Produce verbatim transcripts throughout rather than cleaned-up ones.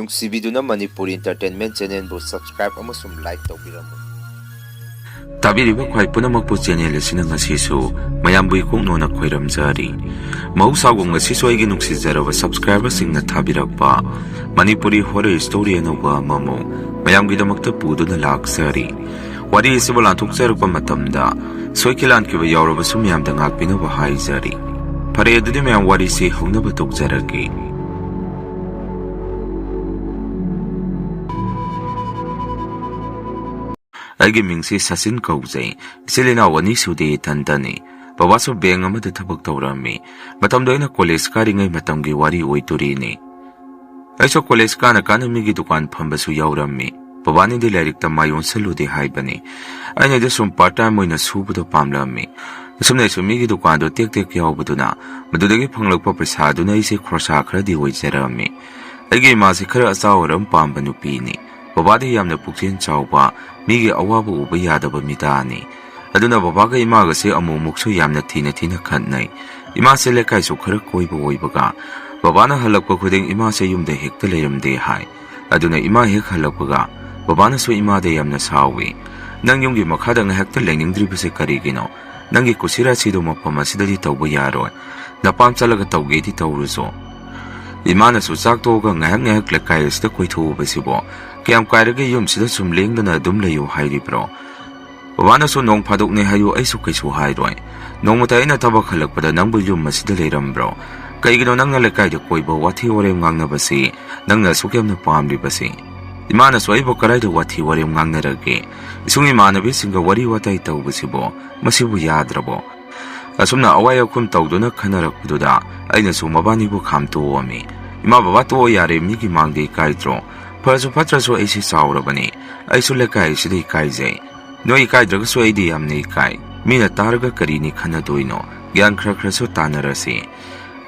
ꯅꯨꯡꯁꯤꯕꯤꯗꯨꯅ Manipuri Entertainment Channelꯕꯨ subscribe ꯑꯃꯁꯨꯡ like ꯇꯧꯕꯤꯔꯝꯃꯨ꯫ ꯇꯥꯕꯤꯔꯤꯕ ꯈ꯭ꯋꯥꯏ ꯄꯨꯝꯅꯃꯛꯄꯨ channel ꯑꯁꯤꯅ ꯉꯁꯤꯁꯨ ꯃꯌꯥꯝꯕꯨ ꯏꯀꯣꯛꯅꯣꯅ ꯈꯣꯏꯔꯝꯖꯔꯤ꯫ ꯃꯍꯧꯁꯥꯒꯨꯝ ꯉꯁꯤꯁꯨ ꯑꯩꯒꯤ ꯅꯨꯡꯁꯤꯖꯔꯕ subscriberꯁꯤꯡꯅ ꯊꯥꯕꯤꯔꯛꯄ ꯃꯅꯤꯄꯨꯔꯤ horror story ꯑꯅꯧꯕ ꯑꯃꯃꯨꯛ ꯃꯌꯥꯝꯒꯤꯗꯃꯛꯇ ꯄꯨꯗꯨꯅ ꯂꯥꯛꯆꯔꯤ꯫ ꯋꯥꯔꯤ ꯑꯁꯤꯕꯨ ꯂꯥꯟꯊꯣꯛꯆꯔꯛꯄ ꯃꯇꯝꯗ ꯁꯣꯏꯈꯤ ꯂꯥꯟꯈꯤꯕ ꯌꯥꯎꯔꯕꯁꯨ ꯃꯌꯥꯝꯗ ꯉꯥꯛꯄꯤꯅꯕ ꯍꯥꯏꯖꯔꯤ꯫ ꯐꯔꯦ, ꯑꯗꯨꯗꯤ ꯃꯌꯥꯝ ꯋꯥꯔꯤꯁꯤ ꯍꯧꯅꯕ ꯇꯧꯖꯔꯒꯦ꯫ ꯑꯩꯒꯤ ꯃꯤꯡꯁꯤ ꯁꯆꯤꯟ ꯀꯧꯖꯩ꯫ ꯏꯆꯤꯜ ꯏꯅꯥꯎ ꯑꯅꯤ ꯁꯨꯗꯦ, ꯏꯊꯟꯇꯅꯤ꯫ ꯕꯕꯥꯁꯨ bank ꯑꯃꯗ ꯊꯕꯛ ꯇꯧꯔꯝꯃꯤ꯫ ꯃꯇꯝꯗꯣ ꯑꯩꯅ college ꯀꯥꯔꯤꯉꯩ ꯃꯇꯝꯒꯤ ꯋꯥꯔꯤ ꯑꯣꯏꯗꯣꯔꯤꯅꯤ꯫ ꯑꯩꯁꯨ college ꯀꯥꯅ ꯀꯥꯅ ꯃꯤꯒꯤ ꯗꯨꯀꯥꯟ ꯐꯝꯕꯁꯨ ꯌꯥꯎꯔꯝꯃꯤ꯫ ꯕꯕꯥꯅꯗꯤ ꯂꯥꯏꯔꯤꯛꯇ ꯃꯥꯏ ꯑꯣꯟꯁꯜꯂꯨꯗꯦ ꯍꯥꯏꯕꯅꯤ꯫ ꯑꯩꯅꯗꯤ ꯁꯨꯝ part time ꯑꯣꯏꯅ ꯁꯨꯕꯗꯣ ꯄꯥꯝꯂꯝꯃꯤ꯫ ꯑꯁꯨꯝꯅ ꯑꯩꯁꯨ ꯃꯤꯒꯤ ꯗꯨꯀꯥꯟꯗꯣ ꯇꯦꯛ ꯇꯦꯛ ꯌꯥꯎꯕꯗꯨꯅ ꯃꯗꯨꯗꯒꯤ ꯐꯪꯂꯛꯄ ꯄꯩꯁꯥꯗꯨꯅ ꯑꯩꯁꯦ ꯈꯣꯔꯁꯥ ꯈꯔꯗꯤ ꯑꯣꯏꯖꯔꯝꯃꯤ꯫ ꯑꯩꯒꯤ ꯏꯃꯥꯁꯤ ꯈꯔ ꯑꯆꯥꯎ ꯑꯔꯝ ꯄꯥꯝꯕ ꯅꯨꯄꯤꯅꯤ꯫ ꯕꯕꯥꯗꯤ ꯌꯥꯝꯅ ꯄꯨꯛꯆꯦꯜ ꯆꯥꯎꯕ, ꯃꯤꯒꯤ ꯑꯋꯥꯕ ꯎꯕ ꯌꯥꯗꯕ ꯃꯤꯗꯥꯅꯤ꯫ ꯑꯗꯨꯅ ꯕꯕꯥꯒ ꯏꯃꯥꯒꯁꯦ ꯑꯃꯨꯛ ꯑꯃꯨꯛꯁꯨ ꯌꯥꯝꯅ ꯊꯤꯅ ꯊꯤꯅ ꯈꯠꯅꯩ꯫ ꯏꯃꯥꯁꯦ ꯂꯩꯀꯥꯏꯁꯨ ꯈꯔ ꯀꯣꯏꯕ ꯑꯣꯏꯕꯒ ꯕꯕꯥꯅ ꯍꯜꯂꯛꯄ ꯈꯨꯗꯤꯡ ꯏꯃꯥꯁꯦ ꯌꯨꯝꯗ ꯍꯦꯛꯇ ꯂꯩꯔꯝꯗꯦ ꯍꯥꯏ꯫ ꯑꯗꯨꯅ ꯏꯃꯥ ꯍꯦꯛ ꯍꯜꯂꯛꯄꯒ ꯕꯕꯥꯅꯁꯨ ꯏꯃꯥꯗ ꯌꯥꯝꯅ ꯁꯥꯎꯏ꯫ "ꯅꯪ ꯌꯨꯝꯒꯤ ꯃꯈꯥꯗ ꯉꯥꯏꯍꯥꯛꯇ ꯂꯩꯅꯤꯡꯗ꯭ꯔꯤꯕꯁꯦ ꯀꯔꯤꯒꯤꯅꯣ? ꯅꯪꯒꯤ ꯀꯨꯁꯤꯔꯥꯁꯤꯗꯣ ꯃꯐꯝ ꯑꯁꯤꯗꯗꯤ ꯇꯧꯕ ꯌꯥꯔꯣꯏ꯫ ꯅꯄꯥꯝ ꯆꯠꯂꯒ ꯇꯧꯒꯦꯗꯤ ꯇꯧꯔꯨꯆꯣ꯫" ꯏꯃꯥꯅꯁꯨ ꯆꯥꯛ ꯇꯣꯛꯑꯒ ꯉꯥꯏꯍꯥꯛ ꯉꯥꯏꯍꯥꯛ ꯂꯩꯀꯥꯏ ꯑꯁꯤꯗ ꯀꯣꯏꯊꯣꯛꯎꯕꯁꯤꯕꯣ ꯀꯌꯥꯝ ꯀꯥꯏꯔꯒꯦ? ꯌꯨꯝꯁꯤꯗ ꯁꯨꯝ ꯂꯦꯡꯗꯅ ꯑꯗꯨꯝ ꯂꯩꯌꯨ ꯍꯥꯏꯔꯤꯕ꯭ꯔꯣ? ꯕꯕꯥꯅꯁꯨ ꯅꯣꯡ ꯐꯥꯗꯣꯛꯅꯦ ꯍꯥꯏꯌꯨ, ꯑꯩꯁꯨ ꯀꯩꯁꯨ ꯍꯥꯏꯔꯣꯏ꯫ ꯅꯣꯡꯃꯇ ꯑꯩꯅ ꯊꯕꯛ ꯍꯜꯂꯛꯄꯗ ꯅꯪꯕꯨ ꯌꯨꯝ ꯑꯁꯤꯗ ꯂꯩꯔꯝꯕ꯭ꯔꯣ? ꯀꯩꯒꯤꯅꯣ ꯅꯪꯅ ꯂꯩꯀꯥꯏꯗ ꯀꯣꯏꯕ, ꯋꯥꯊꯤ ꯋꯥꯔꯦꯝ ꯉꯥꯡꯅꯕꯁꯤ ꯅꯪꯅ ꯑꯁꯨꯛ ꯌꯥꯝꯅ ꯄꯥꯝꯂꯤꯕꯁꯤ? ꯏꯃꯥꯅꯁꯨ ꯑꯩꯕꯨ ꯀꯗꯥꯏꯗ ꯋꯥꯊꯤ ꯋꯥꯔꯦꯝ ꯉꯥꯡꯅꯔꯒꯦ? ꯏꯁꯨꯡ ꯏꯃꯥꯟꯅꯕꯤꯁꯤꯡꯒ ꯋꯥꯔꯤ ꯋꯥꯇꯥꯏ ꯇꯧꯕꯁꯤꯕꯨ ꯃꯁꯤꯕꯨ ꯌꯥꯗ꯭ꯔꯕꯣ? ꯑꯁꯨꯝꯅ ꯑꯋꯥꯏ ꯑꯈꯨꯝ ꯇꯧꯗꯨꯅ ꯈꯟꯅꯔꯛꯄꯗꯨꯗ ꯑꯩꯅꯁꯨ ꯃꯕꯥꯅꯤꯕꯨ ꯈꯥꯝꯇꯣꯛꯑꯝꯃꯤ꯫ "ꯏꯃꯥ ꯕꯕꯥ, ꯇꯣꯛꯑꯣ ꯌꯥꯔꯦ, ꯃꯤꯒꯤ ꯃꯥꯡꯗ ꯏꯀꯥꯏꯗ꯭ꯔꯣ? ꯐꯔꯁꯨ ꯐꯠꯇ꯭ꯔꯁꯨ ꯑꯩꯁꯦ ꯆꯥꯎꯔꯕꯅꯤ꯫ ꯑꯩꯁꯨ ꯂꯩꯀꯥꯏ ꯑꯁꯤꯗ ꯏꯀꯥꯏꯖꯩ꯫ ꯅꯣꯏ ꯏꯀꯥꯏꯗ꯭ꯔꯒꯁꯨ ꯑꯩꯗꯤ ꯌꯥꯝꯅ ꯏꯀꯥꯏ꯫ ꯃꯤꯅ ꯇꯥꯔꯒ ꯀꯔꯤꯅꯤ ꯈꯟꯅꯗꯣꯏꯅꯣ? ꯒ꯭ꯌꯥꯟ ꯈꯔ ꯈꯔꯁꯨ ꯇꯥꯟꯅꯔꯁꯤ꯫"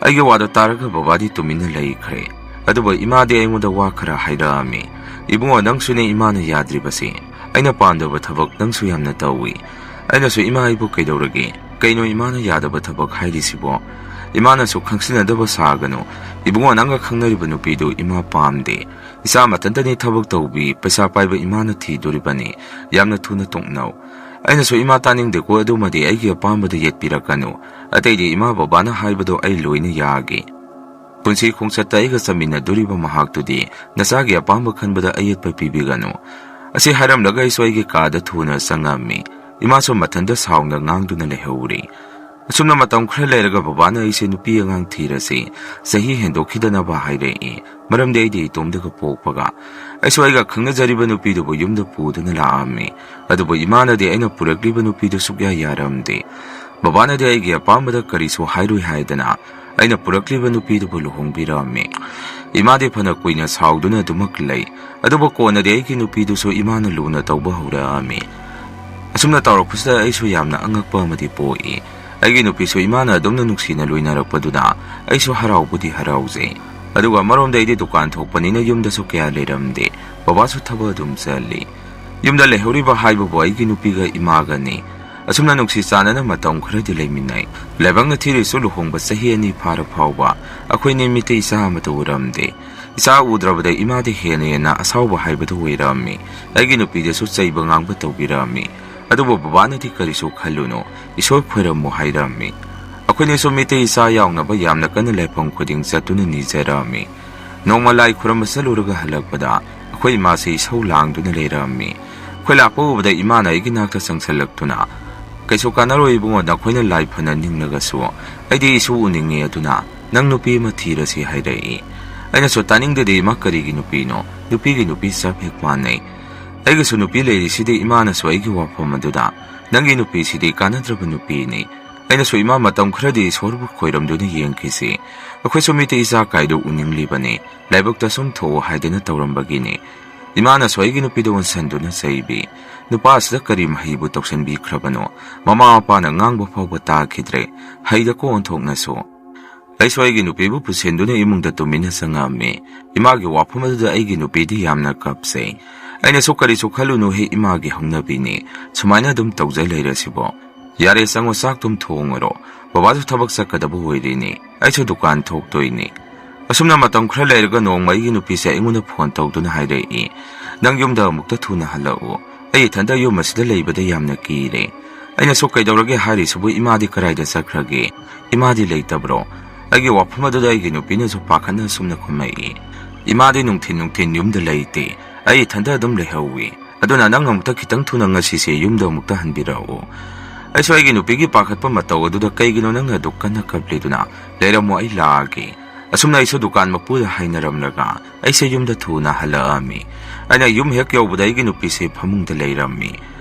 ꯑꯩꯒꯤ ꯋꯥꯗꯣ ꯇꯥꯔꯒ ꯕꯕꯥꯗꯤ ꯇꯨꯃꯤꯟꯅ ꯂꯩꯈ꯭ꯔꯦ꯫ ꯑꯗꯨꯕꯨ ꯏꯃꯥꯗꯤ ꯑꯩꯉꯣꯟꯗ ꯋꯥ ꯈꯔ ꯍꯥꯏꯔꯛꯑꯝꯃꯤ꯫ "ꯏꯕꯨꯡꯉꯣ, ꯅꯪꯁꯨꯅꯦ ꯏꯃꯥꯅ ꯌꯥꯗ꯭ꯔꯤꯕꯁꯦ꯫ ꯑꯩꯅ ꯄꯥꯝꯗꯕ ꯊꯕꯛ ꯅꯪꯁꯨ ꯌꯥꯝꯅ ꯇꯧꯏ꯫" ꯑꯩꯅꯁꯨ, "ꯏꯃꯥ, ꯑꯩꯕꯨ ꯀꯩꯗꯧꯔꯒꯦ? ꯀꯩꯅꯣ ꯏꯃꯥꯅ ꯌꯥꯗꯕ ꯊꯕꯛ ꯍꯥꯏꯔꯤꯁꯤꯕꯣ? ꯏꯃꯥꯅꯁꯨ ꯈꯪꯁꯤꯟꯅꯗꯕ ꯁꯥꯒꯅꯨ꯫ ꯏꯕꯨꯡꯉꯣ, ꯅꯪꯒ ꯈꯪꯅꯔꯤꯕ ꯅꯨꯄꯤꯗꯨ ꯏꯃꯥ ꯄꯥꯝꯗꯦ꯫ ꯏꯆꯥ ꯃꯊꯟꯇꯅꯤ ꯊꯕꯛ ꯇꯧꯕꯤ, ꯄꯩꯁꯥ ꯄꯥꯏꯕ ꯏꯃꯥꯅ ꯊꯤꯗꯣꯔꯤꯕꯅꯤ꯫ ꯌꯥꯝꯅ ꯊꯨꯅ ꯇꯣꯛꯅꯧ꯫ ꯑꯩꯅꯁꯨ, "ꯏꯃꯥ, ꯇꯥꯅꯤꯡꯗꯦꯀꯣ, ꯑꯗꯨꯃꯗꯤ ꯑꯩꯒꯤ ꯑꯄꯥꯝꯕꯗ ꯌꯦꯠꯄꯤꯔꯛꯀꯅꯨ꯫ ꯑꯇꯩꯗꯤ ꯏꯃꯥ ꯕꯕꯥꯅ ꯍꯥꯏꯕꯗꯣ ꯑꯩ ꯂꯣꯏꯅ ꯌꯥꯒꯦ꯫ ꯄꯨꯟꯁꯤ ꯈꯣꯡꯆꯠꯇ ꯑꯩꯒ ꯆꯠꯃꯤꯟꯅꯗꯣꯔꯤꯕ ꯃꯍꯥꯛꯇꯨꯗꯤ ꯅꯆꯥꯒꯤ ꯑꯄꯥꯝꯕ ꯈꯟꯕꯗ ꯑꯌꯦꯠꯄ ꯄꯤꯕꯤꯒꯅꯨ"꯫ ꯑꯁꯤ ꯍꯥꯏꯔꯝꯂꯒ ꯑꯩꯁꯨ ꯑꯩꯒꯤ ꯀꯥꯗ ꯊꯨꯅ ꯆꯪꯉꯝꯃꯤ꯫ ꯏꯃꯥꯁꯨ ꯃꯊꯟꯇ ꯁꯥꯎꯅ ꯉꯥꯡꯗꯨꯅ ꯂꯩꯍꯧꯔꯤ꯫ ꯑꯁꯨꯝꯅ ꯃꯇꯝ ꯈꯔ ꯂꯩꯔꯒ ꯕꯕꯥꯅ ꯑꯩꯁꯦ ꯅꯨꯄꯤ ꯑꯉꯥꯡ ꯊꯤꯔꯁꯤ, ꯆꯍꯤ ꯍꯦꯟꯗꯣꯛꯈꯤꯗꯅꯕ ꯍꯥꯏꯔꯛꯏ꯫ ꯃꯔꯝꯗꯤ ꯑꯩꯗꯤ ꯏꯇꯣꯝꯗꯒ ꯄꯣꯛꯄꯒ꯫ ꯑꯩꯁꯨ ꯑꯩꯒ ꯈꯪꯅꯖꯔꯤꯕ ꯅꯨꯄꯤꯗꯨꯕꯨ ꯌꯨꯝꯗ ꯄꯨꯗꯨꯅ ꯂꯥꯛꯑꯝꯃꯤ꯫ ꯑꯗꯨꯕꯨ ꯏꯃꯥꯅꯗꯤ ꯑꯩꯅ ꯄꯨꯔꯛꯂꯤꯕ ꯅꯨꯄꯤꯗꯨ ꯁꯨꯛꯌꯥ ꯌꯥꯔꯝꯗꯦ꯫ ꯕꯕꯥꯅꯗꯤ ꯑꯩꯒꯤ ꯑꯄꯥꯝꯕꯗ ꯀꯔꯤꯁꯨ ꯍꯥꯏꯔꯣꯏ ꯍꯥꯏꯗꯅ ꯑꯩꯅ ꯄꯨꯔꯛꯂꯤꯕ ꯅꯨꯄꯤꯗꯨꯕꯨ ꯂꯨꯍꯣꯡꯕꯤꯔꯝꯃꯤ꯫ ꯏꯃꯥꯗꯤ ꯐꯅ ꯀꯨꯏꯅ ꯁꯥꯎꯗꯨꯅ ꯑꯗꯨꯃꯛ ꯂꯩ꯫ ꯑꯗꯨꯕꯨ ꯀꯣꯟꯅꯗꯤ ꯑꯩꯒꯤ ꯅꯨꯄꯤꯗꯨꯁꯨ ꯏꯃꯥꯅ ꯂꯨꯅ ꯇꯧꯕ ꯍꯧꯔꯛꯑꯝꯃꯤ꯫ ꯑꯁꯨꯝꯅ ꯇꯧꯔꯛꯄꯁꯤꯗ ꯑꯩꯁꯨ ꯌꯥꯝꯅ ꯑꯉꯛꯄ ꯑꯃꯗꯤ ꯄꯣꯛꯏ꯫ ꯑꯩꯒꯤ ꯅꯨꯄꯤꯁꯨ ꯏꯃꯥꯅ ꯑꯗꯨꯝꯅ ꯅꯨꯡꯁꯤꯅ ꯂꯣꯏꯅꯔꯛꯄꯗꯨꯗ ꯑꯩꯁꯨ ꯍꯔꯥꯎꯕꯨꯗꯤ ꯍꯔꯥꯎꯖꯩ꯫ ꯑꯗꯨꯒ ꯑꯃꯔꯣꯝꯗ ꯑꯩꯗꯤ ꯗꯨꯀꯥꯟ ꯊꯣꯛꯄꯅꯤꯅ ꯌꯨꯝꯗꯁꯨ ꯀꯌꯥ ꯂꯩꯔꯝꯗꯦ꯫ ꯕꯕꯥꯁꯨ ꯊꯕꯛ ꯑꯗꯨꯝ ꯆꯠꯂꯤ꯫ ꯌꯨꯝꯗ ꯂꯩꯍꯧꯔꯤꯕ ꯍꯥꯏꯕꯕꯨ ꯑꯩꯒꯤ ꯅꯨꯄꯤꯒ ꯏꯃꯥꯒꯅꯤ꯫ ꯑꯁꯨꯝꯅ ꯅꯨꯡꯁꯤ ꯆꯥꯟꯅꯅ ꯃꯇꯝ ꯈꯔꯗꯤ ꯂꯩꯃꯤꯟꯅꯩ꯫ ꯂꯥꯏꯕꯛꯅ ꯊꯤꯔꯤꯁꯨ ꯂꯨꯍꯣꯡꯕ ꯆꯍꯤ ꯑꯅꯤ ꯐꯥꯔ ꯐꯥꯎꯕ ꯑꯩꯈꯣꯏꯅꯤ ꯃꯤꯠꯇ ꯏꯆꯥ ꯑꯃꯠꯇ ꯎꯔꯝꯗꯦ꯫ ꯏꯆꯥ ꯎꯗ꯭ꯔꯕꯗ ꯏꯃꯥꯗꯤ ꯍꯦꯟꯅ ꯍꯦꯟꯅ ꯑꯁꯥꯎꯕ ꯍꯥꯏꯕꯗꯨ ꯑꯣꯏꯔꯝꯃꯤ꯫ ꯑꯩꯒꯤ ꯅꯨꯄꯤꯗꯁꯨ ꯆꯩꯕ ꯉꯥꯡꯕ ꯇꯧꯕꯤꯔꯝꯃꯤ꯫ ꯑꯗꯨꯕꯨ ꯕꯕꯥꯅꯗꯤ "ꯀꯔꯤꯁꯨ ꯈꯜꯂꯨꯅꯨ, ꯏꯁꯣꯔ ꯈꯣꯏꯔꯝꯃꯨ" ꯍꯥꯏꯔꯝꯃꯤ꯫ ꯑꯩꯈꯣꯏꯅꯤꯁꯨ ꯃꯤꯇꯩ ꯏꯆꯥ ꯌꯥꯎꯅꯕ ꯌꯥꯝꯅ ꯀꯟꯅ ꯂꯩꯐꯝ ꯈꯨꯗꯤꯡ ꯆꯠꯇꯨꯅ ꯅꯤꯖꯔꯝꯃꯤ꯫ ꯅꯣꯡꯃ ꯂꯥꯏ ꯈꯨꯔꯝꯕ ꯆꯠꯂꯨꯔꯒ ꯍꯜꯂꯛꯄꯗ ꯑꯩꯈꯣꯏ ꯏꯃꯥꯁꯤ ꯏꯁꯧ ꯂꯥꯡꯗꯨꯅ ꯂꯩꯔꯝꯃꯤ꯫ ꯑꯩꯈꯣꯏ ꯂꯥꯛꯄ ꯎꯕꯗ ꯏꯃꯥꯅ ꯑꯩꯒꯤ ꯅꯥꯛꯇ ꯆꯪꯁꯤꯜꯂꯛꯇꯨꯅ, "ꯀꯩꯁꯨ ꯀꯥꯟꯅꯔꯣꯏ ꯏꯕꯨꯡꯉꯣ, ꯅꯈꯣꯏꯅ ꯂꯥꯏ ꯐꯅ ꯅꯤꯡꯂꯒꯁꯨ ꯑꯩꯗꯤ ꯏꯁꯨ ꯎꯅꯤꯡꯉꯤ, ꯑꯗꯨꯅ ꯅꯪ ꯅꯨꯄꯤ ꯑꯃ ꯊꯤꯔꯁꯤ" ꯍꯥꯏꯔꯛꯏ꯫ ꯑꯩꯅꯁꯨ, "ꯇꯥꯅꯤꯡꯗꯦꯗ ꯏꯃꯥ, ꯀꯔꯤꯒꯤ ꯅꯨꯄꯤꯅꯣ? ꯅꯨꯄꯤꯒꯤ ꯅꯨꯄꯤ ꯆꯞ ꯍꯦꯛ ꯃꯥꯟꯅꯩ꯫ ꯑꯩꯒꯁꯨ ꯅꯨꯄꯤ ꯂꯩꯔꯤꯁꯤꯗꯤ ꯏꯃꯥꯅꯁꯨ ꯑꯩꯒꯤ ꯋꯥꯐꯝ ꯑꯗꯨꯗ ꯅꯪꯒꯤ ꯅꯨꯄꯤꯁꯤꯗꯤ ꯀꯥꯟꯅꯗ꯭ꯔꯕ ꯅꯨꯄꯤꯅꯤ"꯫ ꯑꯩꯅꯁꯨ, "ꯏꯃꯥ, ꯃꯇꯝ ꯈꯔꯗꯤ ꯏꯁꯣꯔꯕꯨ ꯈꯣꯏꯔꯝꯗꯨꯅ ꯌꯦꯡꯈꯤꯁꯤ꯫ ꯑꯩꯈꯣꯏꯁꯨ ꯃꯤꯇꯩ ꯏꯆꯥ ꯀꯥꯏꯗꯨ ꯎꯅꯤꯡꯂꯤꯕꯅꯤ꯫ ꯂꯥꯏꯕꯛꯇ ꯁꯨꯝ ꯊꯣꯛꯎ ꯍꯥꯏꯗꯅ ꯇꯧꯔꯝꯕꯒꯤꯅꯤ"꯫ ꯏꯃꯥꯅꯁꯨ ꯑꯩꯒꯤ ꯅꯨꯄꯤꯗ ꯑꯣꯟꯁꯟꯗꯨꯅ ꯆꯩꯕꯤ꯫ ꯅꯨꯄꯥ ꯑꯁꯤꯗ ꯀꯔꯤ ꯃꯍꯩꯕꯨ ꯇꯧꯁꯟꯕꯤꯈ꯭ꯔꯕꯅꯣ? ꯃꯃꯥ ꯃꯄꯥꯅ ꯉꯥꯡꯕ ꯐꯥꯎꯕ ꯇꯥꯈꯤꯗ꯭ꯔꯦ꯫ ꯍꯩꯗꯀꯣ ꯑꯣꯟꯊꯣꯛꯅꯁꯨ꯫ ꯑꯩꯁꯨ ꯑꯩꯒꯤ ꯅꯨꯄꯤꯕꯨ ꯄꯨꯁꯤꯟꯗꯨꯅ ꯏꯃꯨꯡꯗ ꯇꯨꯃꯤꯟꯅ ꯆꯪꯉꯛꯑꯝꯃꯤ꯫ ꯏꯃꯥꯒꯤ ꯋꯥꯐꯝ ꯑꯗꯨꯗ ꯑꯩꯒꯤ ꯅꯨꯄꯤꯗꯤ ꯌꯥꯝꯅ ꯀꯞꯆꯩ꯫ ꯑꯩꯅꯁꯨ, "ꯀꯔꯤꯁꯨ ꯈꯜꯂꯨꯅꯨ ꯍꯦ, ꯏꯃꯥꯒꯤ ꯍꯧꯅꯕꯤꯅꯤ꯫ ꯁꯨꯃꯥꯏꯅ ꯑꯗꯨꯝ ꯇꯧꯖ ꯂꯩꯔꯁꯤꯕꯣ?" "ꯌꯥꯔꯦ, ꯆꯪꯉꯣ, ꯆꯥꯛꯇꯨꯝ ꯊꯣꯡꯉꯨꯔꯣ꯫ ꯕꯕꯥꯁꯨ ꯊꯕꯛ ꯆꯠꯀꯗꯕ ꯑꯣꯏꯔꯤꯅꯤ, ꯑꯩꯁꯨ ꯗꯨꯀꯥꯟ ꯊꯣꯛꯇꯣꯏꯅꯤ"꯫ ꯑꯁꯨꯝꯅ ꯃꯇꯝ ꯈꯔ ꯂꯩꯔꯒ ꯅꯣꯡꯃ ꯑꯩꯒꯤ ꯅꯨꯄꯤꯁꯦ ꯑꯩꯉꯣꯟꯗ ꯐꯣꯟ ꯇꯧꯗꯨꯅ ꯍꯥꯏꯔꯛꯏ, "ꯅꯪ ꯌꯨꯝꯗ ꯑꯃꯨꯛꯇ ꯊꯨꯅ ꯍꯜꯂꯛꯎ꯫ ꯑꯩ ꯏꯊꯟꯇ ꯌꯨꯝ ꯑꯁꯤꯗ ꯂꯩꯕꯗ ꯌꯥꯝꯅ ꯀꯤꯔꯦ"꯫ ꯑꯩꯅꯁꯨ, "ꯀꯩꯗꯧꯔꯒꯦ ꯍꯥꯏꯔꯤꯁꯤꯕꯨ? ꯏꯃꯥꯗꯤ ꯀꯔꯥꯏꯗ ꯆꯠꯈ꯭ꯔꯒꯦ? ꯏꯃꯥꯗꯤ ꯂꯩꯇꯕ꯭ꯔꯣ?" ꯑꯩꯒꯤ ꯋꯥꯐꯝ ꯑꯗꯨꯗ ꯑꯩꯒꯤ ꯅꯨꯄꯤꯅꯁꯨ ꯄꯥꯈꯠꯅ ꯑꯁꯨꯝꯅ ꯈꯨꯝꯃꯛꯏ, "ꯏꯃꯥꯗꯤ ꯅꯨꯡꯊꯤꯟ ꯅꯨꯡꯊꯤꯟ ꯌꯨꯝꯗ ꯂꯩꯇꯦ, ꯑꯩ ꯏꯊꯟꯇ ꯑꯗꯨꯝ ꯂꯩꯍꯧꯋꯤ꯫ ꯑꯗꯨꯅ ꯅꯪ ꯑꯃꯨꯛꯇ ꯈꯤꯇꯪ ꯊꯨꯅ ꯉꯁꯤꯁꯦ ꯌꯨꯝꯗ ꯑꯃꯨꯛꯇ ꯍꯟꯕꯤꯔꯛꯎ"꯫ ꯑꯩꯁꯨ ꯑꯩꯒꯤ ꯅꯨꯄꯤꯒꯤ ꯄꯥꯈꯠꯄ ꯃꯇꯧ ꯑꯗꯨꯗ, "ꯀꯩꯒꯤꯅꯣ ꯅꯪꯅ ꯑꯗꯨꯛ ꯀꯟꯅ ꯀꯞꯂꯤꯗꯨꯅ? ꯂꯩꯔꯝꯃꯣ, ꯑꯩ ꯂꯥꯛꯑꯒꯦ"꯫ ꯑꯁꯨꯝꯅ ꯑꯩꯁꯨ ꯗꯨꯀꯥꯟ ꯃꯄꯨꯗ ꯍꯥꯏꯅꯔꯝꯂꯒ ꯑꯩꯁꯦ ꯌꯨꯝꯗ ꯊꯨꯅ ꯍꯜꯂꯛꯑꯝꯃꯤ꯫ ꯑꯩꯅ ꯌꯨꯝ ꯍꯦꯛ ꯌꯧꯕꯗ ꯑꯩꯒꯤ ꯅꯨꯄꯤꯁꯦ ꯐꯃꯨꯡꯗ ꯂꯩꯔꯝꯃꯤ꯫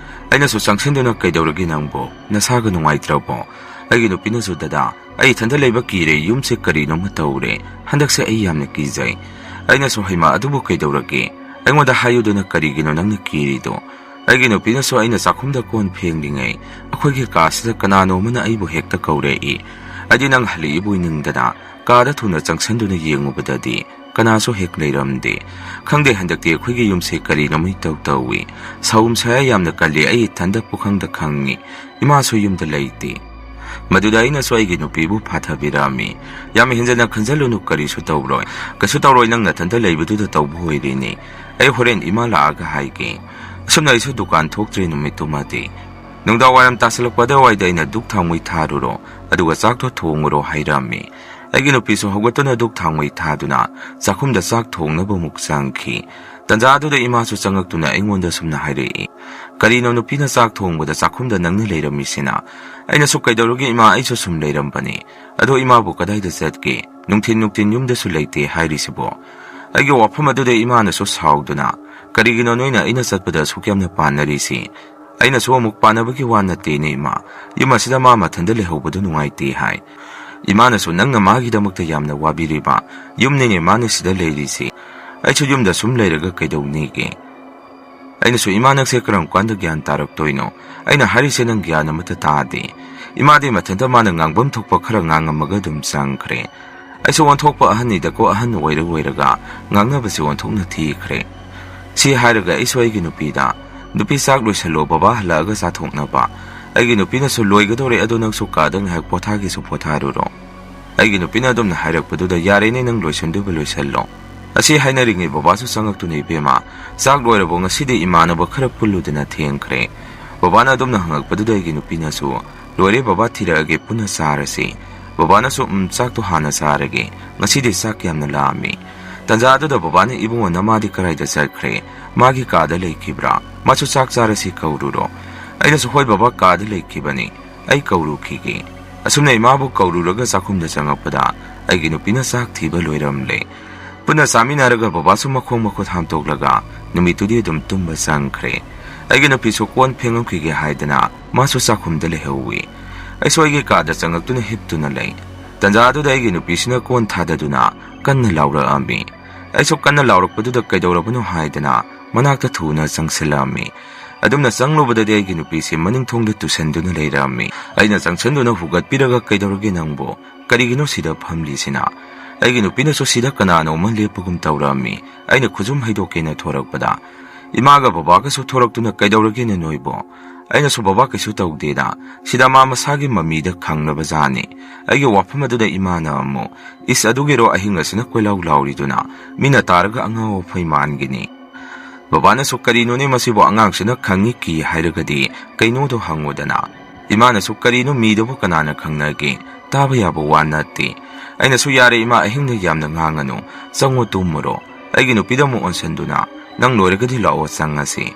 ꯑꯩꯅꯁꯨ ꯆꯪꯁꯤꯟꯗꯨꯅ, "ꯀꯩꯗꯧꯔꯒꯦ ꯅꯪꯕꯣ? ꯅꯁꯥꯒ ꯅꯨꯡꯉꯥꯏꯇ꯭ꯔꯕꯣ?" ꯑꯩꯒꯤ ꯅꯨꯄꯤꯅꯁꯨ, "ꯗꯗꯥ, ꯑꯩ ꯏꯊꯟꯗ ꯂꯩꯕ ꯀꯤꯔꯦ, ꯌꯨꯝꯁꯦ ꯀꯔꯤꯅꯣꯃ ꯇꯧꯔꯦ꯫ ꯍꯟꯗꯛꯁꯦ ꯑꯩ ꯌꯥꯝꯅ ꯀꯤꯖꯩ"꯫ ꯑꯩꯅꯁꯨ, "ꯍꯩꯃꯥ, ꯑꯗꯨꯕꯨ ꯀꯩꯗꯧꯔꯒꯦ? ꯑꯩꯉꯣꯟꯗ ꯍꯥꯏꯌꯨꯗꯅ, ꯀꯔꯤꯒꯤꯅꯣ ꯅꯪꯅ ꯀꯤꯔꯤꯗꯣ?" ꯑꯩꯒꯤ ꯅꯨꯄꯤꯅꯁꯨ ꯑꯩꯅ ꯆꯥꯛꯈꯨꯝꯗ ꯀꯣꯟ ꯐꯦꯡꯂꯤꯉꯩ ꯑꯩꯈꯣꯏꯒꯤ ꯀꯥꯁꯤꯗ ꯀꯅꯥꯅꯣ ꯑꯃꯅ ꯑꯩꯕꯨ ꯍꯦꯛꯇ ꯀꯧꯔꯛꯏ꯫ ꯑꯩꯗꯤ ꯅꯪ ꯍꯜꯂꯛꯏꯕꯣꯏ ꯅꯤꯡꯗꯅ ꯀꯥꯗ ꯊꯨꯅ ꯆꯪꯁꯤꯟꯗꯨꯅ ꯌꯦꯡꯉꯨꯕꯗꯗꯤ ꯀꯅꯥꯁꯨ ꯍꯦꯛ ꯂꯩꯔꯝꯗꯦ꯫ ꯈꯪꯗꯦ, ꯍꯟꯗꯛꯇꯤ ꯑꯩꯈꯣꯏꯒꯤ ꯌꯨꯝꯁꯦ ꯀꯔꯤꯅꯣꯃ ꯏꯇꯧ ꯇꯧꯏ꯫ ꯁꯥꯎꯝ ꯁꯥꯌꯥ ꯌꯥꯝꯅ ꯀꯜꯂꯤ, ꯑꯩ ꯏꯊꯟꯗ ꯄꯨꯈꯪꯗ ꯈꯪꯉꯤ꯫ ꯏꯃꯥꯁꯨ ꯌꯨꯝꯗ ꯂꯩꯇꯦ꯫ ꯃꯗꯨꯗ ꯑꯩꯅꯁꯨ ꯑꯩꯒꯤ ꯅꯨꯄꯤꯕꯨ ꯐꯥꯊꯕꯤꯔꯛꯑꯝꯃꯤ꯫ "ꯌꯥꯝ ꯍꯦꯟꯖꯟꯅ ꯈꯟꯖꯜꯂꯨꯅꯨ, ꯀꯔꯤꯁꯨ ꯇꯧꯔꯣꯏ꯫ ꯀꯩꯁꯨ ꯇꯧꯔꯣꯏ, ꯅꯪ ꯅꯊꯟꯗ ꯂꯩꯕꯗꯨꯗ ꯇꯧꯕ ꯑꯣꯏꯔꯤꯅꯤ꯫ ꯑꯩ ꯍꯣꯔꯦꯟ ꯏꯃꯥ ꯂꯥꯛꯑꯒ ꯍꯥꯏꯒꯦ"꯫ ꯑꯁꯨꯝꯅ ꯑꯩꯁꯨ ꯗꯨꯀꯥꯟ ꯊꯣꯛꯇ꯭ꯔꯦ ꯅꯨꯃꯤꯠꯇꯨꯃꯗꯤ꯫ ꯅꯨꯡꯗꯥꯡ ꯋꯥꯏꯔꯝ ꯇꯥꯁꯜꯂꯛꯄ ꯑꯗꯨꯋꯥꯏꯗ ꯑꯩꯅ, "ꯙꯨꯛ ꯊꯥꯎꯃꯩ ꯊꯥꯔꯨꯔꯣ, ꯑꯗꯨꯒ ꯆꯥꯛꯇꯣ ꯊꯣꯡꯉꯨꯔꯣ" ꯍꯥꯏꯔꯝꯃꯤ꯫ ꯑꯩꯒꯤ ꯅꯨꯄꯤꯁꯨ ꯍꯧꯒꯠꯇꯨꯅ ꯙꯨꯛ ꯊꯥꯎꯃꯩ ꯊꯥꯗꯨꯅ ꯆꯥꯛꯈꯨꯝꯗ ꯆꯥꯛ ꯊꯣꯡꯅꯕ ꯑꯃꯨꯛ ꯆꯪꯈꯤ꯫ ꯇꯟꯖꯥ ꯑꯗꯨꯗ ꯏꯃꯥꯁꯨ ꯆꯪꯉꯛꯇꯨꯅ ꯑꯩꯉꯣꯟꯗ ꯁꯨꯝꯅ ꯍꯥꯏꯔꯛꯏ, "ꯀꯔꯤꯅꯣ ꯅꯨꯄꯤꯅ ꯆꯥꯛ ꯊꯣꯡꯕꯗ ꯆꯥꯛꯈꯨꯝꯗ ꯅꯪꯅ ꯂꯩꯔꯝꯃꯤꯁꯤꯅ?" ꯑꯩꯅꯁꯨ, "ꯀꯩꯗꯧꯔꯒꯦ ꯏꯃꯥ, ꯑꯩꯁꯨ ꯁꯨꯝ ꯂꯩꯔꯝꯕꯅꯤ꯫ ꯑꯗꯣ ꯏꯃꯥꯕꯨ ꯀꯗꯥꯏꯗ ꯆꯠꯀꯦ? ꯅꯨꯡꯊꯤꯟ ꯅꯨꯡꯊꯤꯟ ꯌꯨꯝꯗꯁꯨ ꯂꯩꯇꯦ ꯍꯥꯏꯔꯤꯁꯤꯕꯣ?" ꯑꯩꯒꯤ ꯋꯥꯐꯝ ꯑꯗꯨꯗ ꯏꯃꯥꯅꯁꯨ ꯁꯥꯎꯗꯨꯅ, "ꯀꯔꯤꯒꯤꯅꯣ ꯅꯣꯏꯅ ꯑꯩꯅ ꯆꯠꯄꯗ ꯑꯁꯨꯛ ꯌꯥꯝꯅ ꯄꯥꯟꯅꯔꯤꯁꯤ?" ꯑꯩꯅꯁꯨ ꯑꯃꯨꯛ, "ꯄꯥꯟꯅꯕꯒꯤ ꯋꯥ ꯅꯠꯇꯦꯅꯦ ꯏꯃꯥ, ꯌꯨꯝ ꯑꯁꯤꯗ ꯃꯥ ꯃꯊꯟꯇ ꯂꯩꯍꯧꯕꯗꯨ ꯅꯨꯡꯉꯥꯏꯇꯦ" ꯍꯥꯏ꯫ ꯏꯃꯥꯅꯁꯨ, "ꯅꯪꯅ ꯃꯥꯒꯤꯗꯃꯛꯇ ꯌꯥꯝꯅ ꯋꯥꯕꯤꯔꯤꯕ ꯌꯨꯝꯅꯤꯅꯦ ꯃꯥꯅ ꯁꯤꯗ ꯂꯩꯔꯤꯁꯤ꯫ ꯑꯩꯁꯨ ꯌꯨꯝꯗ ꯁꯨꯝ ꯂꯩꯔꯒ ꯀꯩꯗꯧꯅꯤꯒꯦ?" ꯑꯩꯅꯁꯨ, "ꯏꯃꯥ, ꯅꯪꯁꯦ ꯀꯔꯝ ꯀꯥꯟꯗ ꯒ꯭ꯌꯥꯟ ꯇꯥꯔꯛꯇꯣꯏꯅꯣ? ꯑꯩꯅ ꯍꯥꯏꯔꯤꯁꯦ ꯅꯪ ꯒ꯭ꯌꯥꯟ ꯑꯃꯠꯇ ꯇꯥꯗꯦ"꯫ ꯏꯃꯥꯗꯤ ꯃꯊꯟꯇ ꯃꯥꯅ ꯉꯥꯡꯐꯝ ꯊꯣꯛꯄ ꯈꯔ ꯉꯥꯡꯉꯝꯃꯒ ꯑꯗꯨꯝ ꯆꯪꯈ꯭ꯔꯦ꯫ ꯑꯩꯁꯨ ꯑꯣꯟꯊꯣꯛꯄ ꯑꯍꯟꯅꯤꯗꯀꯣ, ꯑꯍꯟ ꯑꯣꯏꯔ ꯑꯣꯏꯔꯒ ꯉꯥꯡꯅꯕꯁꯦ ꯑꯣꯟꯊꯣꯛꯅ ꯊꯤꯈ꯭ꯔꯦ꯫ ꯁꯤ ꯍꯥꯏꯔꯒ ꯑꯩꯁꯨ ꯑꯩꯒꯤ ꯅꯨꯄꯤꯗ, "ꯅꯨꯄꯤ, ꯆꯥꯛ ꯂꯣꯏꯁꯜꯂꯣ, ꯕꯕꯥ ꯍꯜꯂꯛꯑꯒ ꯆꯥꯊꯣꯛꯅꯕ"꯫ ꯑꯩꯒꯤ ꯅꯨꯄꯤꯅꯁꯨ, "ꯂꯣꯏꯒꯗꯧꯔꯦ, ꯑꯗꯣ ꯅꯪꯁꯨ ꯀꯥꯗ ꯉꯥꯏꯍꯥꯛ ꯄꯣꯊꯥꯒꯦꯁꯨ ꯄꯣꯊꯥꯔꯨꯔꯣ"꯫ ꯑꯩꯒꯤ ꯅꯨꯄꯤꯅ ꯑꯗꯨꯝꯅ ꯍꯥꯏꯔꯛꯄꯗꯨꯗ, "ꯌꯥꯔꯦꯅꯦ, ꯅꯪ ꯂꯣꯏꯁꯤꯟꯗꯣꯏꯕ ꯂꯣꯏꯁꯤꯜꯂꯣ"꯫ ꯑꯁꯤ ꯍꯥꯏꯅꯔꯤꯉꯩ ꯕꯕꯥꯁꯨ ꯆꯪꯉꯛꯇꯨꯅ, "ꯏꯕꯦꯝꯃ, ꯆꯥꯛ ꯂꯣꯏꯔꯕꯣ? ꯉꯁꯤꯗꯤ ꯏꯃꯥꯟꯅꯕ ꯈꯔ ꯄꯨꯜꯂꯨꯗꯅ ꯊꯦꯡꯈ꯭ꯔꯦ"꯫ ꯕꯕꯥꯅ ꯑꯗꯨꯝꯅ ꯍꯪꯉꯛꯄꯗꯨꯗ ꯑꯩꯒꯤ ꯅꯨꯄꯤꯅꯁꯨ, "ꯂꯣꯏꯔꯦ ꯕꯕꯥ, ꯊꯤꯔꯛꯑꯒꯦ, ꯄꯨꯟꯅ ꯆꯥꯔꯁꯤ"꯫ ꯕꯕꯥꯅꯁꯨ, "ꯎꯝ, ꯆꯥꯛꯇꯣ ꯍꯥꯟꯅ ꯆꯥꯔꯒꯦ, ꯉꯁꯤꯗꯤ ꯆꯥꯛ ꯌꯥꯝꯅ ꯂꯥꯝꯃꯤ"꯫ ꯇꯟꯖꯥ ꯑꯗꯨꯗ ꯕꯕꯥꯅ, "ꯏꯕꯨꯡꯉꯣ, ꯅꯃꯥꯗꯤ ꯀꯗꯥꯏꯗ ꯆꯠꯈ꯭ꯔꯦ? ꯃꯥꯒꯤ ꯀꯥꯗ ꯂꯩꯈꯤꯕ꯭ꯔꯥ? ꯃꯥꯁꯨ ꯆꯥꯛ ꯆꯥꯔꯁꯤ ꯀꯧꯔꯨꯔꯣ"꯫ ꯑꯩꯅꯁꯨ, "ꯍꯣꯏ ꯕꯕꯥ, ꯀꯥꯗ ꯂꯩꯈꯤꯕꯅꯤ, ꯑꯩ ꯀꯧꯔꯨꯈꯤꯒꯦ"꯫ ꯑꯁꯨꯝꯅ ꯏꯃꯥꯕꯨ ꯀꯧꯔꯨꯔꯒ ꯆꯥꯛꯈꯨꯝꯗ ꯆꯪꯉꯛꯄꯗ ꯑꯩꯒꯤ ꯅꯨꯄꯤꯅ ꯆꯥꯛ ꯊꯤꯕ ꯂꯣꯏꯔꯝꯂꯦ꯫ ꯄꯨꯟꯅ ꯆꯥꯃꯤꯟꯅꯔꯒ ꯕꯕꯥꯁꯨ ꯃꯈꯣꯡ ꯃꯈꯨꯠ ꯍꯥꯝꯗꯣꯛꯂꯒ ꯅꯨꯃꯤꯠꯇꯨꯗꯤ ꯑꯗꯨꯝ ꯇꯨꯝꯕ ꯆꯪꯈ꯭ꯔꯦ꯫ ꯑꯩꯒꯤ ꯅꯨꯄꯤꯁꯨ ꯀꯣꯟ ꯐꯦꯡꯉꯝꯈꯤꯒꯦ ꯍꯥꯏꯗꯅ ꯃꯥꯁꯨ ꯆꯥꯛꯈꯨꯝꯗ ꯂꯩꯍꯧꯋꯤ꯫ ꯑꯩꯁꯨ ꯑꯩꯒꯤ ꯀꯥꯗ ꯆꯪꯉꯛꯇꯨꯅ ꯍꯤꯞꯇꯨꯅ ꯂꯩ꯫ ꯇꯟꯖꯥ ꯑꯗꯨꯗ ꯑꯩꯒꯤ ꯅꯨꯄꯤꯁꯤꯅ ꯀꯣꯟ ꯊꯥꯗꯗꯨꯅ ꯀꯟꯅ ꯂꯥꯎꯔꯛꯑꯝꯃꯤ꯫ ꯑꯩꯁꯨ ꯀꯟꯅ ꯂꯥꯎꯔꯛꯄꯗꯨꯗ ꯀꯩꯗꯧꯔꯕꯅꯣ ꯍꯥꯏꯗꯅ ꯃꯅꯥꯛꯇ ꯊꯨꯅ ꯆꯪꯁꯤꯜꯂꯛꯑꯝꯃꯤ꯫ ꯑꯗꯨꯝꯅ ꯆꯪꯂꯨꯕꯗꯗꯤ ꯑꯩꯒꯤ ꯅꯨꯄꯤꯁꯤ ꯃꯅꯤꯡ ꯊꯣꯡꯗ ꯇꯨꯁꯟꯗꯨꯅ ꯂꯩꯔꯝꯃꯤ꯫ ꯑꯩꯅ ꯆꯪꯁꯤꯟꯗꯨꯅ ꯍꯨꯒꯠꯄꯤꯔꯒ, "ꯀꯩꯗꯧꯔꯒꯦ ꯅꯪꯕꯨ? ꯀꯔꯤꯒꯤꯅꯣ ꯁꯤꯗ ꯐꯝꯂꯤꯁꯤꯅ?" ꯑꯩꯒꯤ ꯅꯨꯄꯤꯅꯁꯨ ꯁꯤꯗ ꯀꯅꯥꯅꯣ ꯑꯃ ꯂꯦꯞꯄꯒꯨꯝ ꯇꯧꯔꯝꯃꯤ꯫ ꯑꯩꯅ ꯈꯨꯖꯨꯝ ꯍꯩꯗꯣꯛꯀꯦꯅ ꯊꯣꯔꯛꯄꯗ, ꯏꯃꯥꯒ ꯕꯕꯥꯒꯁꯨ ꯊꯣꯔꯛꯇꯨꯅ, "ꯀꯩꯗꯧꯔꯒꯦꯅꯦ ꯅꯣꯏꯕꯣ?" ꯑꯩꯅꯁꯨ, "ꯕꯕꯥ, ꯀꯩꯁꯨ ꯇꯧꯗꯦꯗ, ꯁꯤꯗ ꯃꯥ ꯃꯁꯥꯒꯤ ꯃꯃꯤꯗ ꯈꯪꯅꯕ ꯖꯥꯠꯅꯤ"꯫ ꯑꯩꯒꯤ ꯋꯥꯐꯝ ꯑꯗꯨꯗ ꯏꯃꯥꯅ ꯑꯃꯨꯛ, "ꯏꯁ, ꯑꯗꯨꯒꯤꯔꯣ ꯑꯍꯤꯡ ꯑꯁꯤꯅ ꯀꯣꯏꯂꯥꯎ ꯂꯥꯎꯔꯤꯗꯨꯅ? ꯃꯤꯅ ꯇꯥꯔꯒ ꯑꯉꯥꯎ ꯑꯐꯩ ꯃꯥꯟꯒꯤꯅꯤ"꯫ ꯕꯕꯥꯅꯁꯨ, "ꯀꯔꯤꯅꯣꯅꯦ ꯃꯁꯤꯕꯨ, ꯑꯉꯥꯡꯁꯤꯅ ꯈꯪꯉꯤ ꯀꯤ ꯍꯥꯏꯔꯒꯗꯤ ꯀꯩꯅꯣꯗꯣ ꯍꯪꯉꯨꯗꯅ"꯫ ꯏꯃꯥꯅꯁꯨ, "ꯀꯔꯤꯅꯣ, ꯃꯤꯗꯨꯕꯨ ꯀꯅꯥꯅ ꯈꯪꯅꯒꯦ? ꯇꯥꯕ ꯌꯥꯕ ꯋꯥ ꯅꯠꯇꯦ"꯫ ꯑꯩꯅꯁꯨ, "ꯌꯥꯔꯦ ꯏꯃꯥ, ꯑꯍꯤꯡꯗ ꯌꯥꯝꯅ ꯉꯥꯡꯉꯅꯨ, ꯆꯪꯉꯣ ꯇꯨꯝꯃꯨꯔꯣ"꯫ ꯑꯩꯒꯤ ꯅꯨꯄꯤꯗ ꯑꯃꯨꯛ ꯑꯣꯟꯁꯤꯟꯗꯨꯅ, "ꯅꯪ ꯂꯣꯏꯔꯒꯗꯤ ꯂꯥꯛꯑꯣ, ꯆꯪꯉꯁꯤ"꯫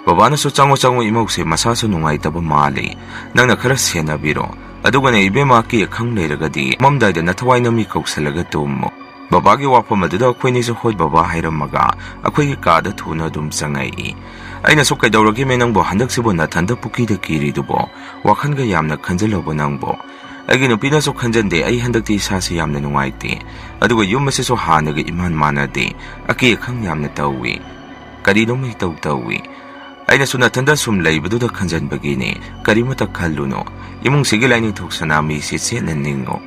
ꯕꯕꯥꯅꯁꯨ, "ꯆꯪꯉꯣ ꯆꯪꯉꯣ, ꯏꯃꯧꯁꯦ ꯃꯁꯥꯁꯨ ꯅꯨꯡꯉꯥꯏꯇꯕ ꯃꯥꯜꯂꯤ, ꯅꯪꯅ ꯈꯔ ꯁꯦꯟꯅꯕꯤꯔꯣ꯫ ꯑꯗꯨꯒꯅꯦ ꯏꯕꯦꯝꯃ, ꯑꯀꯤ ꯑꯈꯪ ꯂꯩꯔꯒꯗꯤ ꯃꯝꯗꯥꯏꯗ ꯅꯊꯋꯥꯏꯅ ꯃꯤ ꯀꯧꯁꯜꯂꯒ ꯇꯨꯝꯃꯣ"꯫ ꯕꯕꯥꯒꯤ ꯋꯥꯐꯝ ꯑꯗꯨꯗ ꯑꯩꯈꯣꯏꯅꯤꯁꯨ "ꯍꯣꯏ ꯕꯕꯥ" ꯍꯥꯏꯔꯝꯃꯒ ꯑꯩꯈꯣꯏꯒꯤ ꯀꯥꯗ ꯊꯨꯅ ꯑꯗꯨꯝ ꯆꯪꯉꯛꯏ꯫ ꯑꯩꯅꯁꯨ, "ꯀꯩꯗꯧꯔꯒꯦꯃꯦ ꯅꯪꯕꯨ, ꯍꯟꯗꯛꯁꯤꯕꯨ ꯅꯊꯟꯗ ꯄꯨꯈ꯭ꯔꯤꯗ ꯀꯤꯔꯤꯗꯨꯕꯣ? ꯋꯥꯈꯜꯒ ꯌꯥꯝꯅ ꯈꯟꯖꯜꯂꯕꯣ ꯅꯪꯕꯣ?" ꯑꯩꯒꯤ ꯅꯨꯄꯤꯅꯁꯨ, "ꯈꯟꯖꯟꯗꯦ, ꯑꯩ ꯍꯟꯗꯛꯇꯤ ꯏꯁꯥꯁꯤ ꯌꯥꯝꯅ ꯅꯨꯡꯉꯥꯏꯇꯦ, ꯑꯗꯨꯒ ꯌꯨꯝ ꯑꯁꯤꯁꯨ ꯍꯥꯟꯅꯒ ꯏꯃꯥꯟ ꯃꯥꯟꯅꯗꯦ, ꯑꯀꯤ ꯑꯈꯪ ꯌꯥꯝꯅ ꯇꯧꯏ"꯫ "ꯀꯔꯤꯅꯣ ꯃꯩꯇꯧ ꯇꯧꯏ?" ꯑꯩꯅꯁꯨ, "ꯅꯊꯟꯗ ꯁꯨꯝ ꯂꯩꯕꯗꯨꯗ ꯈꯟꯖꯟꯕꯒꯤꯅꯦ, ꯀꯔꯤꯃꯠꯇ ꯈꯜꯂꯨꯅꯨ꯫ ꯏꯃꯨꯡꯁꯤꯒꯤ ꯂꯥꯏꯅꯤꯡꯊꯧ ꯁꯅꯥꯃꯍꯤꯁꯤ ꯆꯦꯠꯅ ꯅꯤꯡꯉꯨ"꯫